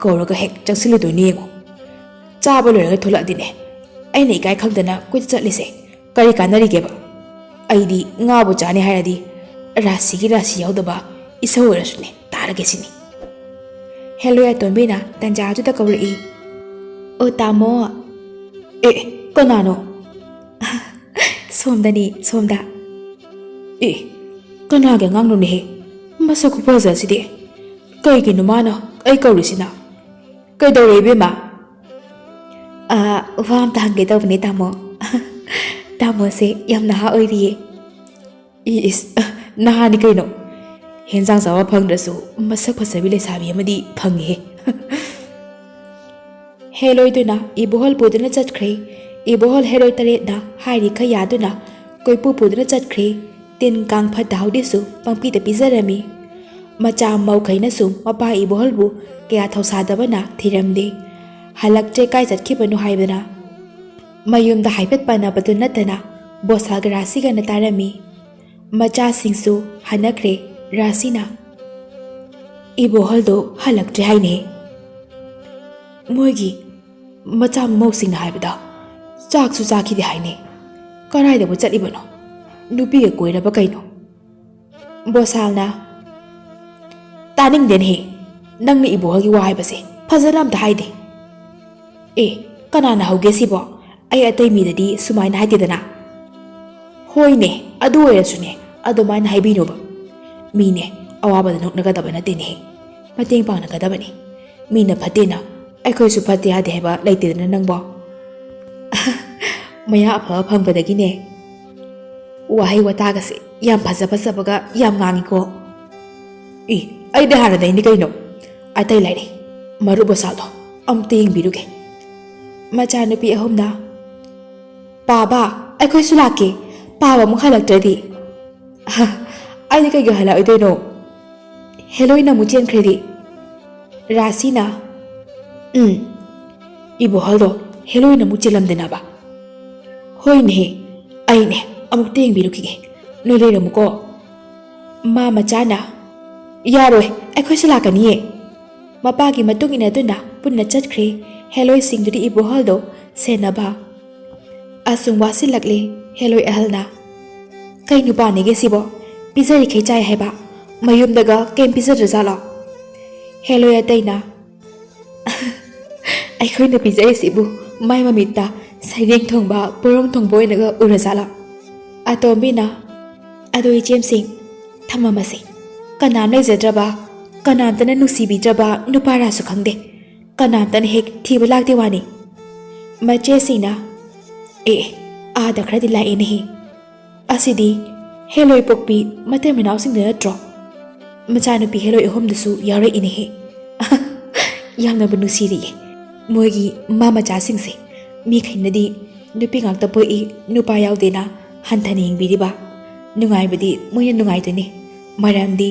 ꯀꯧꯔꯒ ꯍꯦꯛ ꯆꯪꯁꯤꯜꯂꯨꯗꯣꯏꯅꯦ ꯌꯦꯡꯉꯣ꯫ ꯆꯥꯕ ꯂꯣꯏꯔꯒ ꯊꯣꯛꯂꯛꯑꯗꯤꯅꯦ ꯑꯩꯅ ꯏꯀꯥꯏ ꯈꯪꯗꯅ ꯀꯣꯏꯆꯠ ꯆꯠꯂꯤꯁꯦ ꯀꯔꯤ ꯀꯥꯟꯅꯔꯤꯒꯦꯕ? ꯑꯩꯗꯤ ꯉꯥꯕꯨ ꯆꯥꯅꯤ ꯍꯥꯏꯔꯗꯤ ꯔꯥꯁꯤꯒꯤ ꯔꯥꯁꯤ ꯌꯥꯎꯗꯕ ꯏꯁꯧ ꯑꯣꯏꯔꯁꯨꯅꯦ ꯇꯥ ꯆꯥꯔꯒꯦ ꯁꯤꯅꯤ꯫ ꯍꯦꯂꯣꯏ ꯑꯇꯣꯝꯕꯤꯅ ꯇꯟꯖꯥꯗꯨꯗ ꯀꯧꯔꯛꯏ, "ꯑꯣ ꯇꯥꯃꯣ!" "ꯑꯦ, ꯀꯅꯥꯅꯣ?" "ꯁꯣꯝꯗꯅꯤ, ꯁꯣꯝꯗ꯫" "ꯑꯦ, ꯀꯅꯥꯒꯤ ꯑꯉꯥꯡꯅꯣꯅꯦꯍꯦ? ꯃꯁꯛ ꯈꯨꯐꯖꯁꯤꯗꯤ꯫ ꯀꯩꯒꯤꯅꯣ ꯃꯥꯅ ꯑꯩ ꯀꯧꯔꯤꯁꯤꯅ? ꯀꯩꯗꯧꯔꯦ ꯏꯕꯦꯝꯃ?" "ꯑ, ꯋꯥ ꯑꯝꯇ ꯍꯪꯒꯦ ꯇꯧꯕꯅꯦ ꯇꯥꯃꯣ꯫ ꯇꯥꯃꯣꯁꯦ ꯌꯥꯝ ꯅꯍꯥ ꯑꯣꯏꯔꯤꯌꯦ꯫" "ꯏꯁ, ꯅꯍꯥꯅꯤ ꯀꯩꯅꯣ꯫ ꯍꯦꯟꯖꯥꯡ ꯆꯥꯕ ꯐꯪꯗ꯭ꯔꯁꯨ ꯃꯁꯛ ꯐꯖꯕꯤ ꯂꯩꯁꯥꯕꯤ ꯑꯃꯗꯤ ꯐꯪꯉꯤꯍꯦ꯫" ꯍꯦꯂꯣꯏꯗꯨꯅ ꯏꯕꯣꯍꯜ ꯄꯨꯗꯨꯅ ꯆꯠꯈ꯭ꯔꯦ꯫ ꯏꯕꯣꯍꯜ ꯍꯦꯂꯣꯏ ꯇꯔꯦꯠꯅ ꯍꯥꯏꯔꯤꯈꯩ ꯌꯥꯗꯨꯅ ꯀꯣꯏꯄꯨ ꯄꯨꯗꯨꯅ ꯆꯠꯈ꯭ꯔꯦ꯫ ꯇꯤꯟ ꯀꯥꯡ ꯐꯠꯇ ꯍꯥꯎꯗꯤꯁꯨ ꯄꯪꯄꯤꯗ ꯄꯤꯖꯔꯝꯃꯤ꯫ ꯃꯆꯥ ꯃꯧꯈꯩꯅꯁꯨ ꯃꯄꯥ ꯏꯕꯣꯍꯜꯕꯨ ꯀꯌꯥ ꯊꯧꯁꯥꯗꯕꯅ ꯊꯤꯔꯝꯗꯦ꯫ ꯍꯜꯂꯛꯇ꯭ꯔꯦ, ꯀꯥꯏ ꯆꯠꯈꯤꯕꯅꯣ ꯍꯥꯏꯗꯅ ꯃꯌꯨꯝꯗ ꯍꯥꯏꯐꯦꯠ ꯄꯟꯅꯕꯗꯨ ꯅꯠꯇꯅ ꯕꯣꯁꯥꯒ ꯔꯥꯁꯤꯒꯅ ꯇꯥꯔꯝꯃꯤ꯫ ꯃꯆꯥꯁꯤꯡꯁꯨ ꯍꯟꯅꯈ꯭ꯔꯦ꯫ ꯔꯥꯁꯤꯅ, "ꯏꯕꯣꯍꯜꯗꯣ ꯍꯜꯂꯛꯇ꯭ꯔꯦ ꯍꯥꯏꯅꯦ꯫ ꯃꯣꯏꯒꯤ ꯃꯆꯥ ꯃꯃꯧꯁꯤꯡꯅ ꯍꯥꯏꯕꯗ ꯆꯥꯛꯁꯨ ꯆꯥꯈꯤꯗꯦ ꯍꯥꯏꯅꯦ꯫ ꯀꯗꯥꯏꯗꯕꯨ ꯆꯠꯂꯤꯕꯅꯣ? ꯅꯨꯄꯤꯒ ꯀꯣꯏꯔꯕ ꯀꯩꯅꯣ?" ꯕꯣꯁꯥꯜꯅ, "ꯇꯥꯅꯤꯡꯗꯦꯅꯦꯍꯦ, ꯅꯪꯅ ꯏꯕꯣꯍꯜꯒꯤ ꯋꯥ ꯍꯥꯏꯕꯁꯦ ꯐꯖꯅ ꯑꯝꯇ ꯍꯥꯏꯗꯦ꯫ ꯑꯦ, ꯀꯅꯥꯅ ꯍꯧꯒꯦ ꯁꯤꯕꯣ? ꯑꯩ ꯑꯇꯩ ꯃꯤꯗꯗꯤ ꯁꯨꯃꯥꯏꯅ ꯍꯥꯏꯗꯦꯗꯅ꯫" "ꯍꯣꯏꯅꯦ, ꯑꯗꯨ ꯑꯣꯏꯔꯁꯨꯅꯦ, ꯑꯗꯨꯃꯥꯏꯅ ꯍꯥꯏꯕꯤꯅꯣꯕ꯫ ꯃꯤꯅꯦ, ꯑꯋꯥꯕꯗ ꯅꯣꯛꯅꯒꯗꯕ ꯅꯠꯇꯦꯅꯦꯍꯦ꯫ ꯃꯇꯦꯡ ꯄꯥꯡꯅꯒꯗꯕꯅꯤ꯫ ꯃꯤꯅ ꯐꯠꯇꯦꯅ ꯑꯩꯈꯣꯏꯁꯨ ꯐꯠꯇꯦ ꯌꯥꯗꯦ ꯍꯥꯏꯕ ꯂꯩꯇꯦꯗꯅ ꯅꯪꯕꯣ꯫" "ꯃꯌꯥ ꯑꯐꯕ ꯐꯪꯕꯗꯒꯤꯅꯦ, ꯋꯥꯍꯩ ꯋꯥꯇꯥꯒꯁꯦ ꯌꯥꯝ ꯐꯖ ꯐꯖꯕꯒ ꯌꯥꯝ ꯉꯥꯡꯉꯤꯀꯣ꯫" "ꯏ, ꯑꯩꯗꯤ ꯍꯥꯟꯅꯗꯩꯅꯤ ꯀꯩꯅꯣ꯫ ꯑꯇꯩ ꯂꯩꯔꯦ, ꯃꯔꯨꯞ ꯕꯣꯁꯥꯜꯗꯣ ꯑꯝꯇ ꯌꯦꯡꯕꯤꯔꯨꯒꯦ꯫" ꯃꯆꯥꯅꯨꯄꯤ ꯑꯍꯨꯝꯅ, "ꯄꯥꯕ, ꯑꯩꯈꯣꯏꯁꯨ ꯂꯥꯛꯀꯦ꯫ ꯄꯥꯕ ꯑꯃꯨꯛ ꯍꯜꯂꯛꯇ꯭ꯔꯗꯤ꯫" "ꯑꯩꯗꯤ ꯀꯩꯒꯤ ꯍꯜꯂꯛꯑꯣꯏꯗꯣꯏꯅꯣ? ꯍꯦꯂꯣꯏꯅ ꯑꯃꯨꯛ ꯆꯦꯟꯈ꯭ꯔꯗꯤ꯫" ꯔꯥꯁꯤꯅ, "ꯎꯝ, ꯏꯕꯣꯍꯜꯗꯣ ꯍꯦꯂꯣꯏꯅ ꯑꯃꯨꯛ ꯆꯦꯜꯂꯝꯗꯅꯕ꯫ ꯍꯣꯏꯅꯦꯍꯦ, ꯑꯩꯅꯦ, ꯑꯃꯨꯛꯇ ꯌꯦꯡꯕꯤꯔꯨꯈꯤꯒꯦ꯫ ꯅꯣꯏ ꯂꯩꯔꯝꯃꯨꯀꯣ꯫" ꯃꯥ ꯃꯆꯥꯅ, "ꯌꯥꯔꯣꯏ, ꯑꯩꯈꯣꯏꯁꯨ ꯂꯥꯛꯀꯅꯤꯌꯦ꯫" ꯃꯄꯥꯒꯤ ꯃꯇꯨꯡ ꯏꯟꯅꯗꯨꯅ ꯄꯨꯟꯅ ꯆꯠꯈ꯭ꯔꯦ꯫ ꯍꯦꯂꯣꯏꯁꯤꯡꯗꯨꯗꯤ ꯏꯕꯣꯍꯜꯗꯣ ꯁꯦꯟꯅꯕ꯫ ꯑꯁꯨꯝ ꯋꯥꯁꯤꯜꯂꯛꯂꯦ꯫ ꯍꯦꯂꯣꯏ ꯑꯍꯜꯅ, "ꯀꯩ ꯅꯨꯄꯥꯅꯤꯒꯦ ꯁꯤꯕꯣ? ꯄꯤꯖꯔꯤꯈꯩ ꯆꯥꯏ ꯍꯥꯏꯕ, ꯃꯌꯨꯝꯗꯒ ꯀꯩꯝ ꯄꯤꯖꯗ꯭ꯔꯖꯥꯠꯂꯣ? ꯍꯦꯂꯣꯏ ꯑꯇꯩꯅ, "ꯑꯩꯈꯣꯏꯅ ꯄꯤꯖꯔꯤꯁꯤꯕꯨ ꯃꯥꯏ ꯃꯃꯤꯠꯇ ꯁꯩꯔꯦꯡ ꯊꯣꯡꯕ, ꯄꯣꯔꯣꯡ ꯊꯣꯡꯕ ꯑꯣꯏꯅꯒ ꯎꯔꯖꯥꯠꯂꯣ?" ꯑꯇꯣꯝꯕꯤꯅ, "ꯑꯗꯣ ꯏꯆꯦꯝꯁꯤꯡ, ꯊꯝꯃꯝꯃꯁꯤ꯫ ꯀꯅꯥꯝ ꯂꯩꯖꯗ꯭ꯔꯕ, ꯀꯅꯥꯝꯇꯅ ꯅꯨꯡꯁꯤꯕꯤꯗ꯭ꯔꯕ ꯅꯨꯄꯥꯔꯥꯁꯨ ꯈꯪꯗꯦ꯫ ꯀꯅꯥꯝꯇꯅ ꯍꯦꯛ ꯊꯤꯕ ꯂꯥꯛꯇꯦ ꯋꯥꯅꯤ꯫" ꯃꯆꯦꯁꯤꯡꯅ, "ꯑꯦ, ꯑꯥꯗ ꯈꯔꯗꯤ ꯂꯥꯛꯑꯦꯅꯦꯍꯦ꯫ ꯑꯁꯤꯗꯤ ꯍꯦꯂꯣꯏ ꯄꯣꯛꯄꯤ ꯃꯇꯩ ꯃꯅꯥꯎꯁꯤꯡꯗ ꯅꯠꯇ꯭ꯔꯣ? ꯃꯆꯥꯅꯨꯄꯤ ꯍꯦꯂꯣꯏ ꯑꯍꯨꯝꯗꯨꯁꯨ ꯌꯥꯎꯔꯛꯏꯅꯦꯍꯦ꯫" ꯌꯥꯝꯅꯕꯨ ꯅꯨꯡꯁꯤꯔꯤꯌꯦ ꯃꯣꯏꯒꯤ ꯃꯥ ꯃꯆꯥꯁꯤꯡꯁꯦ꯫ ꯃꯤꯈꯩꯅꯗꯤ ꯅꯨꯄꯤ ꯉꯥꯛꯇ ꯄꯣꯛꯏ, ꯅꯨꯄꯥ ꯌꯥꯎꯗꯦꯅ ꯍꯟꯊꯅ ꯌꯦꯡꯕꯤꯔꯤꯕ꯫ ꯅꯨꯡꯉꯥꯏꯕꯗꯤ ꯃꯣꯏꯅ ꯅꯨꯡꯉꯥꯏꯗꯣꯏꯅꯤ, ꯃꯔꯝꯗꯤ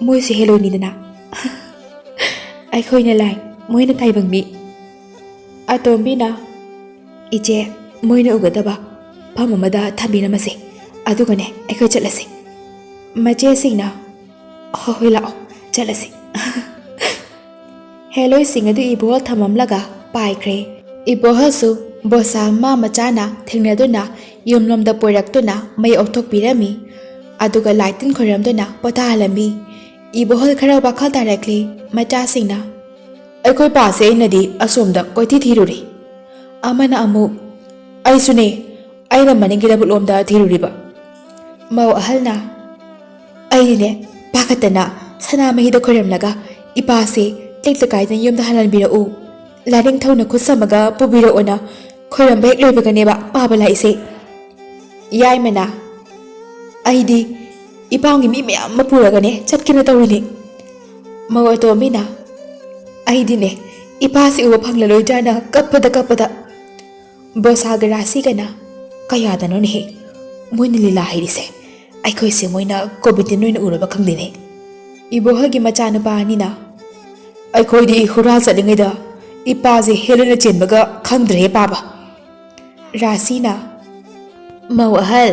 ꯃꯣꯏꯁꯨ ꯍꯦꯂꯣꯏꯅꯤꯗꯅ꯫ ꯑꯩꯈꯣꯏꯅ ꯂꯥꯏ, ꯃꯣꯏꯅ ꯇꯥꯏꯕꯪ ꯃꯤ꯫ ꯑꯇꯣꯝꯕꯤꯅ, "ꯏꯆꯦ, ꯃꯣꯏꯅ ꯎꯒꯗꯕ ꯐꯝ ꯑꯃꯗ ꯊꯝꯕꯤꯔꯝꯃꯁꯦ, ꯑꯗꯨꯒꯅꯦ ꯑꯩꯈꯣꯏ ꯆꯠꯂꯁꯦ꯫" ꯃꯆꯦꯁꯤꯡꯅ, "ꯍꯣꯏ ꯍꯣꯏ, ꯂꯥꯛꯑꯣ, ꯆꯠꯂꯁꯦ꯫" ꯍꯦꯂꯣꯏꯁꯤꯡ ꯑꯗꯨ ꯏꯕꯣꯍꯜ ꯊꯝꯃꯝꯂꯒ ꯄꯥꯏꯈ꯭ꯔꯦ꯫ ꯏꯕꯣꯍꯜꯁꯨ ꯕꯣꯁꯥ ꯃꯥ ꯃꯆꯥꯅ ꯊꯦꯡꯅꯗꯨꯅ ꯌꯨꯝꯂꯣꯝꯗ ꯄꯨꯔꯛꯇꯨꯅ ꯃꯩ ꯑꯣꯛꯊꯣꯛꯄꯤꯔꯝꯃꯤ꯫ ꯑꯗꯨꯒ ꯂꯥꯏ ꯇꯤꯟ ꯈꯣꯏꯔꯝꯗꯨꯅ ꯄꯣꯊꯥꯍꯜꯂꯝꯃꯤ꯫ ꯏꯕꯣꯍꯜ ꯈꯔ ꯋꯥꯈꯜ ꯇꯥꯔꯛꯂꯤ꯫ ꯃꯆꯥꯁꯤꯡꯅ, "ꯑꯩꯈꯣꯏ ꯄꯥꯁꯦ ꯑꯩꯅꯗꯤ ꯑꯁꯣꯝꯗ ꯀꯣꯏꯊꯤ ꯊꯤꯔꯨꯔꯦ꯫" ꯑꯃꯅ ꯑꯃꯨꯛ, "ꯑꯩꯁꯨꯅꯦ, ꯑꯩꯅ ꯃꯅꯤꯡꯒꯤ ꯂꯧꯕꯨꯛꯂꯣꯝꯗ ꯊꯤꯔꯨꯔꯤꯕ꯫" ꯃꯧ ꯑꯍꯜꯅ, "ꯑꯩꯗꯤꯅꯦ, ꯄꯥꯈꯠꯇꯅ ꯁꯅꯥꯃꯍꯤꯗ ꯈꯣꯏꯔꯝꯂꯒ ꯏꯄꯥꯁꯦ ꯇꯦꯛꯇ ꯀꯥꯏꯗꯅ ꯌꯨꯝꯗ ꯍꯜꯍꯟꯕꯤꯔꯛꯎ, ꯂꯥꯏꯅꯤꯡꯊꯧꯅ ꯈꯨꯠ ꯁꯝꯃꯒ ꯄꯨꯕꯤꯔꯛꯎꯅ ꯈꯣꯏꯔꯝꯕ ꯍꯦꯛ ꯂꯣꯏꯕꯒꯅꯦꯕ ꯄꯥꯕ ꯂꯥꯛꯏꯁꯦ꯫" ꯌꯥꯏꯃꯅ, "ꯑꯩꯗꯤ ꯏꯄꯥꯝꯒꯤ ꯃꯤ ꯃꯌꯥꯝ ꯑꯃ ꯄꯨꯔꯒꯅꯦ ꯆꯠꯀꯦꯅ ꯇꯧꯔꯤꯅꯤ꯫" ꯃꯧ ꯑꯇꯣꯝꯕꯤꯅ, "ꯑꯩꯗꯤꯅꯦ, ꯏꯄꯥꯁꯤ ꯎꯕ ꯐꯪꯂꯔꯣꯏꯗ꯭ꯔꯥꯅ ꯀꯞꯄꯗ ꯀꯞꯄꯗ꯫" ꯕꯣꯁꯥꯒ ꯔꯥꯁꯤꯒꯅ, "ꯀꯌꯥꯗꯅꯣꯅꯦꯍꯦ ꯃꯣꯏꯅ ꯂꯤꯂꯥ ꯍꯩꯔꯤꯁꯦ? ꯑꯩꯈꯣꯏꯁꯦ ꯃꯣꯏꯅ ꯀꯣꯕꯤꯇꯤꯟ ꯑꯣꯏꯅ ꯎꯔꯕ ꯈꯪꯗꯦꯅꯦ꯫" ꯏꯕꯣꯍꯜꯒꯤ ꯃꯆꯥꯅꯨꯄꯥ ꯑꯅꯤꯅ, "ꯑꯩꯈꯣꯏꯗꯤ ꯍꯨꯔꯥ ꯆꯠꯂꯤꯉꯩꯗ ꯏꯄꯥꯁꯦ ꯍꯦꯂꯣꯏꯅ ꯆꯦꯟꯕꯒ ꯈꯪꯗ꯭ꯔꯦꯍꯦ ꯄꯥꯕ꯫" ꯔꯥꯁꯤꯅ, "ꯃꯧ ꯑꯍꯜ,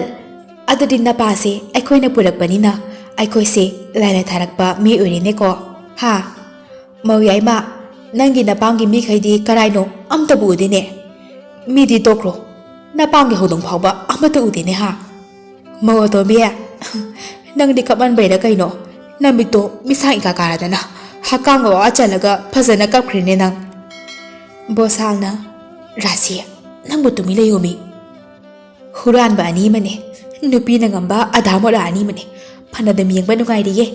ꯑꯗꯨꯗꯤ ꯅꯄꯥꯁꯦ ꯑꯩꯈꯣꯏꯅ ꯄꯨꯔꯛꯄꯅꯤꯅ ꯑꯩꯈꯣꯏꯁꯦ ꯂꯥꯏꯅ ꯊꯥꯔꯛꯄ ꯃꯤ ꯑꯣꯏꯔꯦꯅꯦꯀꯣ, ꯍꯥ?" ꯃꯧ ꯌꯥꯏꯃ, "ꯅꯪꯒꯤ ꯅꯄꯥꯝꯒꯤ ꯃꯤꯈꯩꯗꯤ ꯀꯔꯥꯏꯅꯣ? ꯑꯝꯇꯕꯨ ꯎꯗꯦꯅꯦ꯫ ꯃꯤꯗꯤ ꯇꯣꯛꯈ꯭ꯔꯣ, ꯅꯄꯥꯝꯒꯤ ꯍꯧꯗꯣꯡ ꯐꯥꯎꯕ ꯑꯃꯠꯇ ꯎꯗꯦꯅꯦ ꯍꯥ?" ꯃꯧ ꯑꯇꯣꯝꯕꯤ, "ꯅꯪꯗꯤ ꯀꯞꯃꯟꯕꯩꯔ ꯀꯩꯅꯣ? ꯅꯃꯤꯠꯇꯣ ꯃꯤꯁꯥꯡ ꯏꯀꯥ ꯀꯥꯔꯗꯅ ꯍꯛꯀꯥꯝꯒ ꯋꯥ ꯆꯜꯂꯒ ꯐꯖꯅ ꯀꯞꯈ꯭ꯔꯦꯅꯦ ꯅꯪ꯫" ꯕꯣꯁꯥꯜꯅ, "ꯔꯥꯁꯤ, ꯅꯪꯕꯨ ꯇꯨꯃꯤꯟ ꯂꯩꯌꯣꯃꯤ꯫ ꯍꯨꯔꯥꯟꯕ ꯑꯅꯤ ꯑꯃꯅꯦ, ꯅꯨꯄꯤꯅ ꯉꯝꯕ ꯑꯙꯥ ꯃꯣꯔꯥ ꯑꯅꯤ ꯑꯃꯅꯦ, ꯐꯅꯗꯨꯝ ꯌꯦꯡꯕ ꯅꯨꯡꯉꯥꯏꯔꯤꯌꯦ꯫"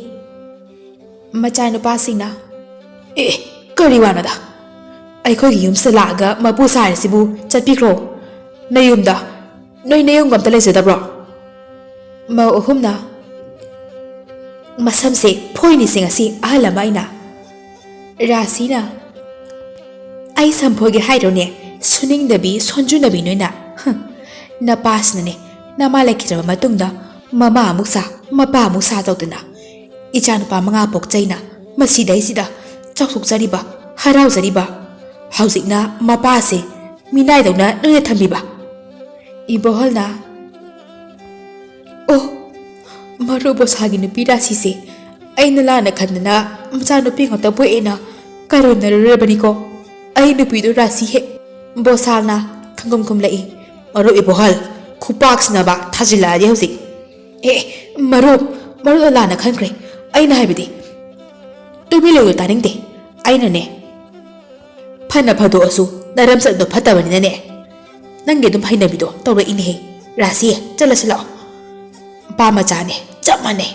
ꯃꯆꯥꯅꯨꯄꯥꯁꯤꯡꯅ, "ꯑꯦ, ꯀꯔꯤ ꯋꯥꯅꯣꯗ? ꯑꯩꯈꯣꯏꯒꯤ ꯌꯨꯝꯁꯤꯗ ꯂꯥꯛꯑꯒ ꯃꯄꯨ ꯁꯥꯔꯤꯁꯤꯕꯨ ꯆꯠꯄꯤꯈ꯭ꯔꯣ ꯅꯌꯨꯝꯗ꯫ ꯅꯣꯏ ꯅꯌꯨꯝꯒ ꯑꯝꯇ ꯂꯩꯖꯗꯕ꯭ꯔꯣ?" ꯃꯧ ꯑꯍꯨꯝꯅ, ꯃꯁꯝꯁꯦ ꯐꯣꯏꯅꯤꯁꯦ ꯉꯁꯤ ꯑꯍꯜ ꯑꯃ ꯑꯩꯅ꯫ ꯔꯥꯁꯤꯅ, "ꯑꯩ ꯁꯝꯐꯣꯏꯒꯦ ꯍꯥꯏꯔꯣꯅꯦ? ꯁꯨꯅꯤꯡꯗꯕꯤ ꯁꯣꯟꯖꯨꯅꯕꯤ ꯅꯣꯏꯅ꯫ ꯍꯨꯝ, ꯅꯄꯥꯁꯤꯅꯅꯦ, ꯅꯃꯥ ꯂꯩꯈꯤꯗ꯭ꯔꯕ ꯃꯇꯨꯡꯗ ꯃꯃꯥ ꯑꯃꯨꯛ ꯁꯥ, ꯃꯄꯥ ꯑꯃꯨꯛ ꯁꯥ ꯇꯧꯗꯅ ꯏꯆꯥꯅꯨꯄꯥ ꯃꯉꯥ ꯄꯣꯛꯆꯩꯅ ꯃꯁꯤꯗꯩꯁꯤꯗ ꯆꯥꯎꯊꯣꯛꯆꯔꯤꯕ, ꯍꯔꯥꯎꯖꯔꯤꯕ꯫ ꯍꯧꯖꯤꯛꯅ ꯃꯄꯥꯁꯦ ꯃꯤꯅꯥꯏꯗꯧꯅ ꯅꯣꯏꯅ ꯊꯝꯕꯤꯕ꯫" ꯏꯕꯣꯍꯜꯅ, "ꯑꯣ, ꯃꯔꯨꯞ ꯕꯣꯁꯥꯒꯤ ꯅꯨꯄꯤ ꯔꯥꯁꯤꯁꯦ ꯑꯩꯅ ꯂꯥꯟꯅ ꯈꯟꯗꯅ ꯃꯆꯥꯅꯨꯄꯤ ꯉꯥꯛꯇ ꯄꯣꯛꯑꯦꯅ ꯀꯥꯏꯔꯣꯟꯅꯔꯨꯔꯕꯅꯤꯀꯣ꯫ ꯑꯩ ꯅꯨꯄꯤꯗꯨ ꯔꯥꯁꯤ ꯍꯦꯛ꯫" ꯕꯣꯁꯥꯜꯅ ꯈꯪꯒꯨꯝ ꯈꯨꯝꯂꯛꯏ꯫ "ꯃꯔꯨꯞ ꯏꯕꯣꯍꯜ, ꯈꯨꯄꯥꯛꯁꯤꯅꯕ ꯊꯥꯖꯤꯜꯂꯛꯑꯗꯤ ꯍꯧꯖꯤꯛ꯫ ꯑꯦ, ꯃꯔꯨꯞ, ꯃꯔꯨꯞꯅ ꯂꯥꯟꯅ ꯈꯟꯈ꯭ꯔꯦ꯫ ꯑꯩꯅ ꯍꯥꯏꯕꯗꯤ꯫" "ꯇꯨꯃꯤꯟ ꯂꯩꯌꯨ, ꯇꯥꯅꯤꯡꯗꯦ꯫ ꯑꯩꯅꯅꯦ, ꯐꯅ ꯐꯗꯣꯛꯑꯁꯨ ꯅꯔꯝꯆꯠꯇꯣ ꯐꯠꯇꯕꯅꯤꯅꯅꯦ, ꯅꯪꯒꯤ ꯑꯗꯨꯝ ꯍꯩꯅꯕꯤꯗꯣ ꯇꯧꯔꯛꯏꯅꯦꯍꯦ꯫ ꯔꯥꯁꯤ, ꯆꯠꯂꯁꯤ ꯂꯥꯛꯑꯣ꯫ ꯅꯨꯄꯥ ꯃꯆꯥꯅꯦ, ꯆꯞ ꯃꯥꯟꯅꯩ꯫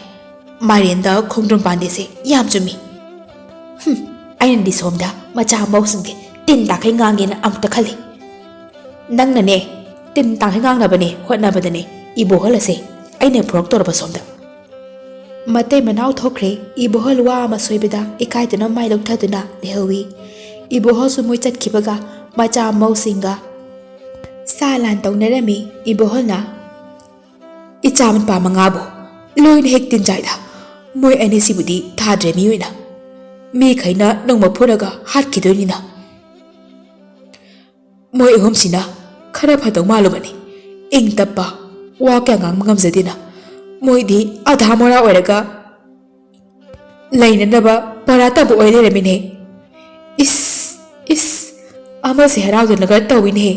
ꯃꯥꯏꯔꯦꯟꯗ ꯈꯣꯡꯗ꯭ꯔꯨꯝ ꯄꯥꯟꯗꯦꯁꯦ ꯌꯥꯝ ꯆꯨꯝꯃꯤ꯫ ꯍꯨꯝ, ꯑꯩꯅꯗꯤ ꯁꯣꯝꯗ ꯃꯆꯥ ꯃꯧꯁꯤꯡꯁꯦ ꯇꯤꯟ ꯇꯥꯈꯩ ꯉꯥꯡꯒꯦꯅ ꯑꯃꯨꯛꯇ ꯈꯜꯂꯤ꯫ ꯅꯪꯅꯅꯦ, ꯇꯤꯟ ꯇꯥꯈꯩ ꯉꯥꯡꯅꯕꯅꯦ ꯍꯣꯠꯅꯕꯗꯅꯦ ꯏꯕꯣꯍꯜ ꯑꯁꯦ ꯑꯩꯅ ꯐꯨꯔꯛꯇꯧꯔꯕ ꯁꯣꯝꯗ꯫" ꯃꯇꯩ ꯃꯅꯥꯎ ꯊꯣꯛꯈ꯭ꯔꯦ꯫ ꯏꯕꯣꯍꯜ ꯋꯥ ꯑꯃ ꯁꯣꯏꯕꯗ ꯏꯀꯥꯏꯗꯨꯅ ꯃꯥꯏ ꯂꯧꯊꯗꯨꯅ ꯂꯩꯍꯧꯏ꯫ ꯏꯕꯣꯍꯜꯁꯨ ꯃꯣꯏ ꯆꯠꯈꯤꯕꯒ ꯃꯆꯥ ꯃꯧꯁꯤꯡꯒ ꯁꯥ ꯂꯥꯟ ꯇꯧꯅꯔꯝꯃꯤ꯫ ꯏꯕꯣꯍꯜꯅ, "ꯏꯆꯥ ꯅꯨꯄꯥ ꯃꯉꯥꯕꯨ ꯂꯣꯏꯅ ꯍꯦꯛ ꯇꯤꯟ ꯆꯥꯏꯗ꯫ ꯃꯣꯏ ꯑꯅꯤꯁꯤꯕꯨꯗꯤ ꯊꯥꯗ꯭ꯔꯦ ꯃꯤꯑꯣꯏꯅ꯫ ꯃꯤꯈꯩꯅ ꯅꯣꯡꯃ ꯐꯨꯔꯒ ꯍꯥꯠꯈꯤꯗꯣꯏꯅꯤꯅ꯫ ꯃꯣꯏ ꯑꯍꯨꯝꯁꯤꯅ ꯈꯔ ꯐꯗꯧ ꯃꯥꯜꯂꯨꯕꯅꯤ꯫ ꯏꯪ ꯇꯞꯄ, ꯋꯥ ꯀꯌꯥ ꯉꯥꯡꯕ ꯉꯝꯖꯗꯦꯅ꯫ ꯃꯣꯏꯗꯤ ꯑꯙꯥ ꯃꯣꯔꯥ ꯑꯣꯏꯔꯒ ꯂꯩꯅꯅꯕ ꯄꯔꯥ ꯇꯝꯕ ꯑꯣꯏ ꯂꯩꯔꯝꯃꯤꯅꯦ꯫ ꯏꯁ, ꯏꯁ, ꯑꯃꯁꯦ ꯍꯔꯥꯎꯗꯅꯒ ꯇꯧꯏꯅꯦ꯫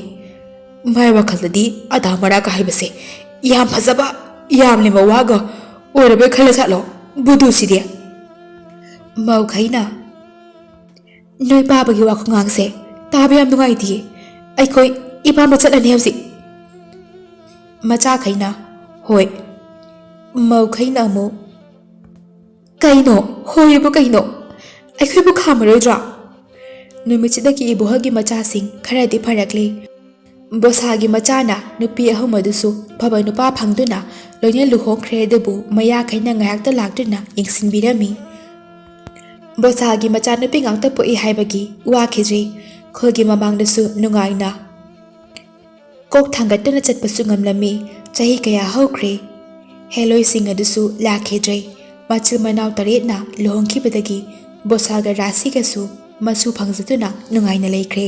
ꯃꯥꯏ ꯋꯥꯈꯜꯗꯗꯤ ꯑꯙꯥ ꯃꯣꯔꯥꯒ ꯍꯥꯏꯕꯁꯦ ꯌꯥꯝ ꯐꯖꯕ, ꯌꯥꯝ ꯂꯦꯝꯕ ꯋꯥꯒ ꯑꯣꯏꯔꯕꯣꯏ ꯈꯜꯂ ꯖꯥꯠꯂꯣ ꯕꯨꯙꯨꯁꯤꯗꯤ? ꯃꯧꯈꯩꯅ, "ꯅꯣꯏ ꯄꯥꯕꯒꯤ ꯋꯥꯈꯨꯉꯥꯡꯁꯦ ꯇꯥꯕ ꯌꯥꯝ ꯅꯨꯡꯉꯥꯏꯇꯤꯌꯦ꯫ ꯑꯩꯈꯣꯏ ꯏꯄꯥꯝꯗ ꯆꯠꯂꯅꯤ ꯍꯧꯖꯤꯛ꯫" ꯃꯆꯥꯈꯩꯅ, "ꯍꯣꯏ꯫" ꯃꯧꯈꯩꯅ ꯑꯃꯨꯛ, "ꯀꯩꯅꯣ? ꯍꯣꯏꯕꯨ ꯀꯩꯅꯣ? ꯑꯩꯈꯣꯏꯕꯨ ꯈꯥꯝꯃꯔꯣꯏꯗ꯭ꯔꯣ?" ꯅꯨꯃꯤꯠꯁꯤꯗꯒꯤ ꯏꯕꯣꯍꯜꯒꯤ ꯃꯆꯥꯁꯤꯡ ꯈꯔꯗꯤ ꯐꯔꯛꯂꯦ꯫ ꯕꯣꯁꯥꯒꯤ ꯃꯆꯥꯅ ꯅꯨꯄꯤ ꯑꯍꯨꯝ ꯑꯗꯨꯁꯨ ꯐꯕ ꯅꯨꯄꯥ ꯐꯪꯗꯨꯅ ꯂꯣꯏꯅ ꯂꯨꯍꯣꯡꯈ꯭ꯔꯦ, ꯑꯗꯨꯕꯨ ꯃꯌꯥꯈꯩꯅ ꯉꯥꯏꯍꯥꯛꯇ ꯂꯥꯛꯇꯨꯅ ꯌꯦꯡꯁꯤꯟꯕꯤꯔꯝꯃꯤ꯫ ꯕꯣꯁꯥꯒꯤ ꯃꯆꯥꯅꯨꯄꯤ ꯉꯥꯛꯇ ꯄꯣꯛꯏ ꯍꯥꯏꯕꯒꯤ ꯋꯥꯈꯤꯗ꯭ꯔꯦ꯫ ꯈꯨꯜꯒꯤ ꯃꯃꯥꯡꯗꯁꯨ ꯅꯨꯡꯉꯥꯏꯅ ꯀꯣꯛ ꯊꯥꯡꯒꯠꯇꯨꯅ ꯆꯠꯄꯁꯨ ꯉꯝꯂꯝꯃꯤ꯫ ꯆꯍꯤ ꯀꯌꯥ ꯍꯧꯈ꯭ꯔꯦ꯫ ꯍꯦꯂꯣꯏꯁꯤꯡ ꯑꯗꯨꯁꯨ ꯂꯥꯛꯈꯤꯗ꯭ꯔꯦ꯫ ꯃꯆꯤꯟ ꯃꯅꯥꯎ ꯇꯔꯦꯠꯅ ꯂꯨꯍꯣꯡꯈꯤꯕꯗꯒꯤ ꯕꯣꯁꯥꯒ ꯔꯥꯁꯤꯒꯁꯨ ꯃꯁꯨ ꯐꯪꯖꯗꯨꯅ ꯅꯨꯡꯉꯥꯏꯅ ꯂꯩꯈ꯭ꯔꯦ꯫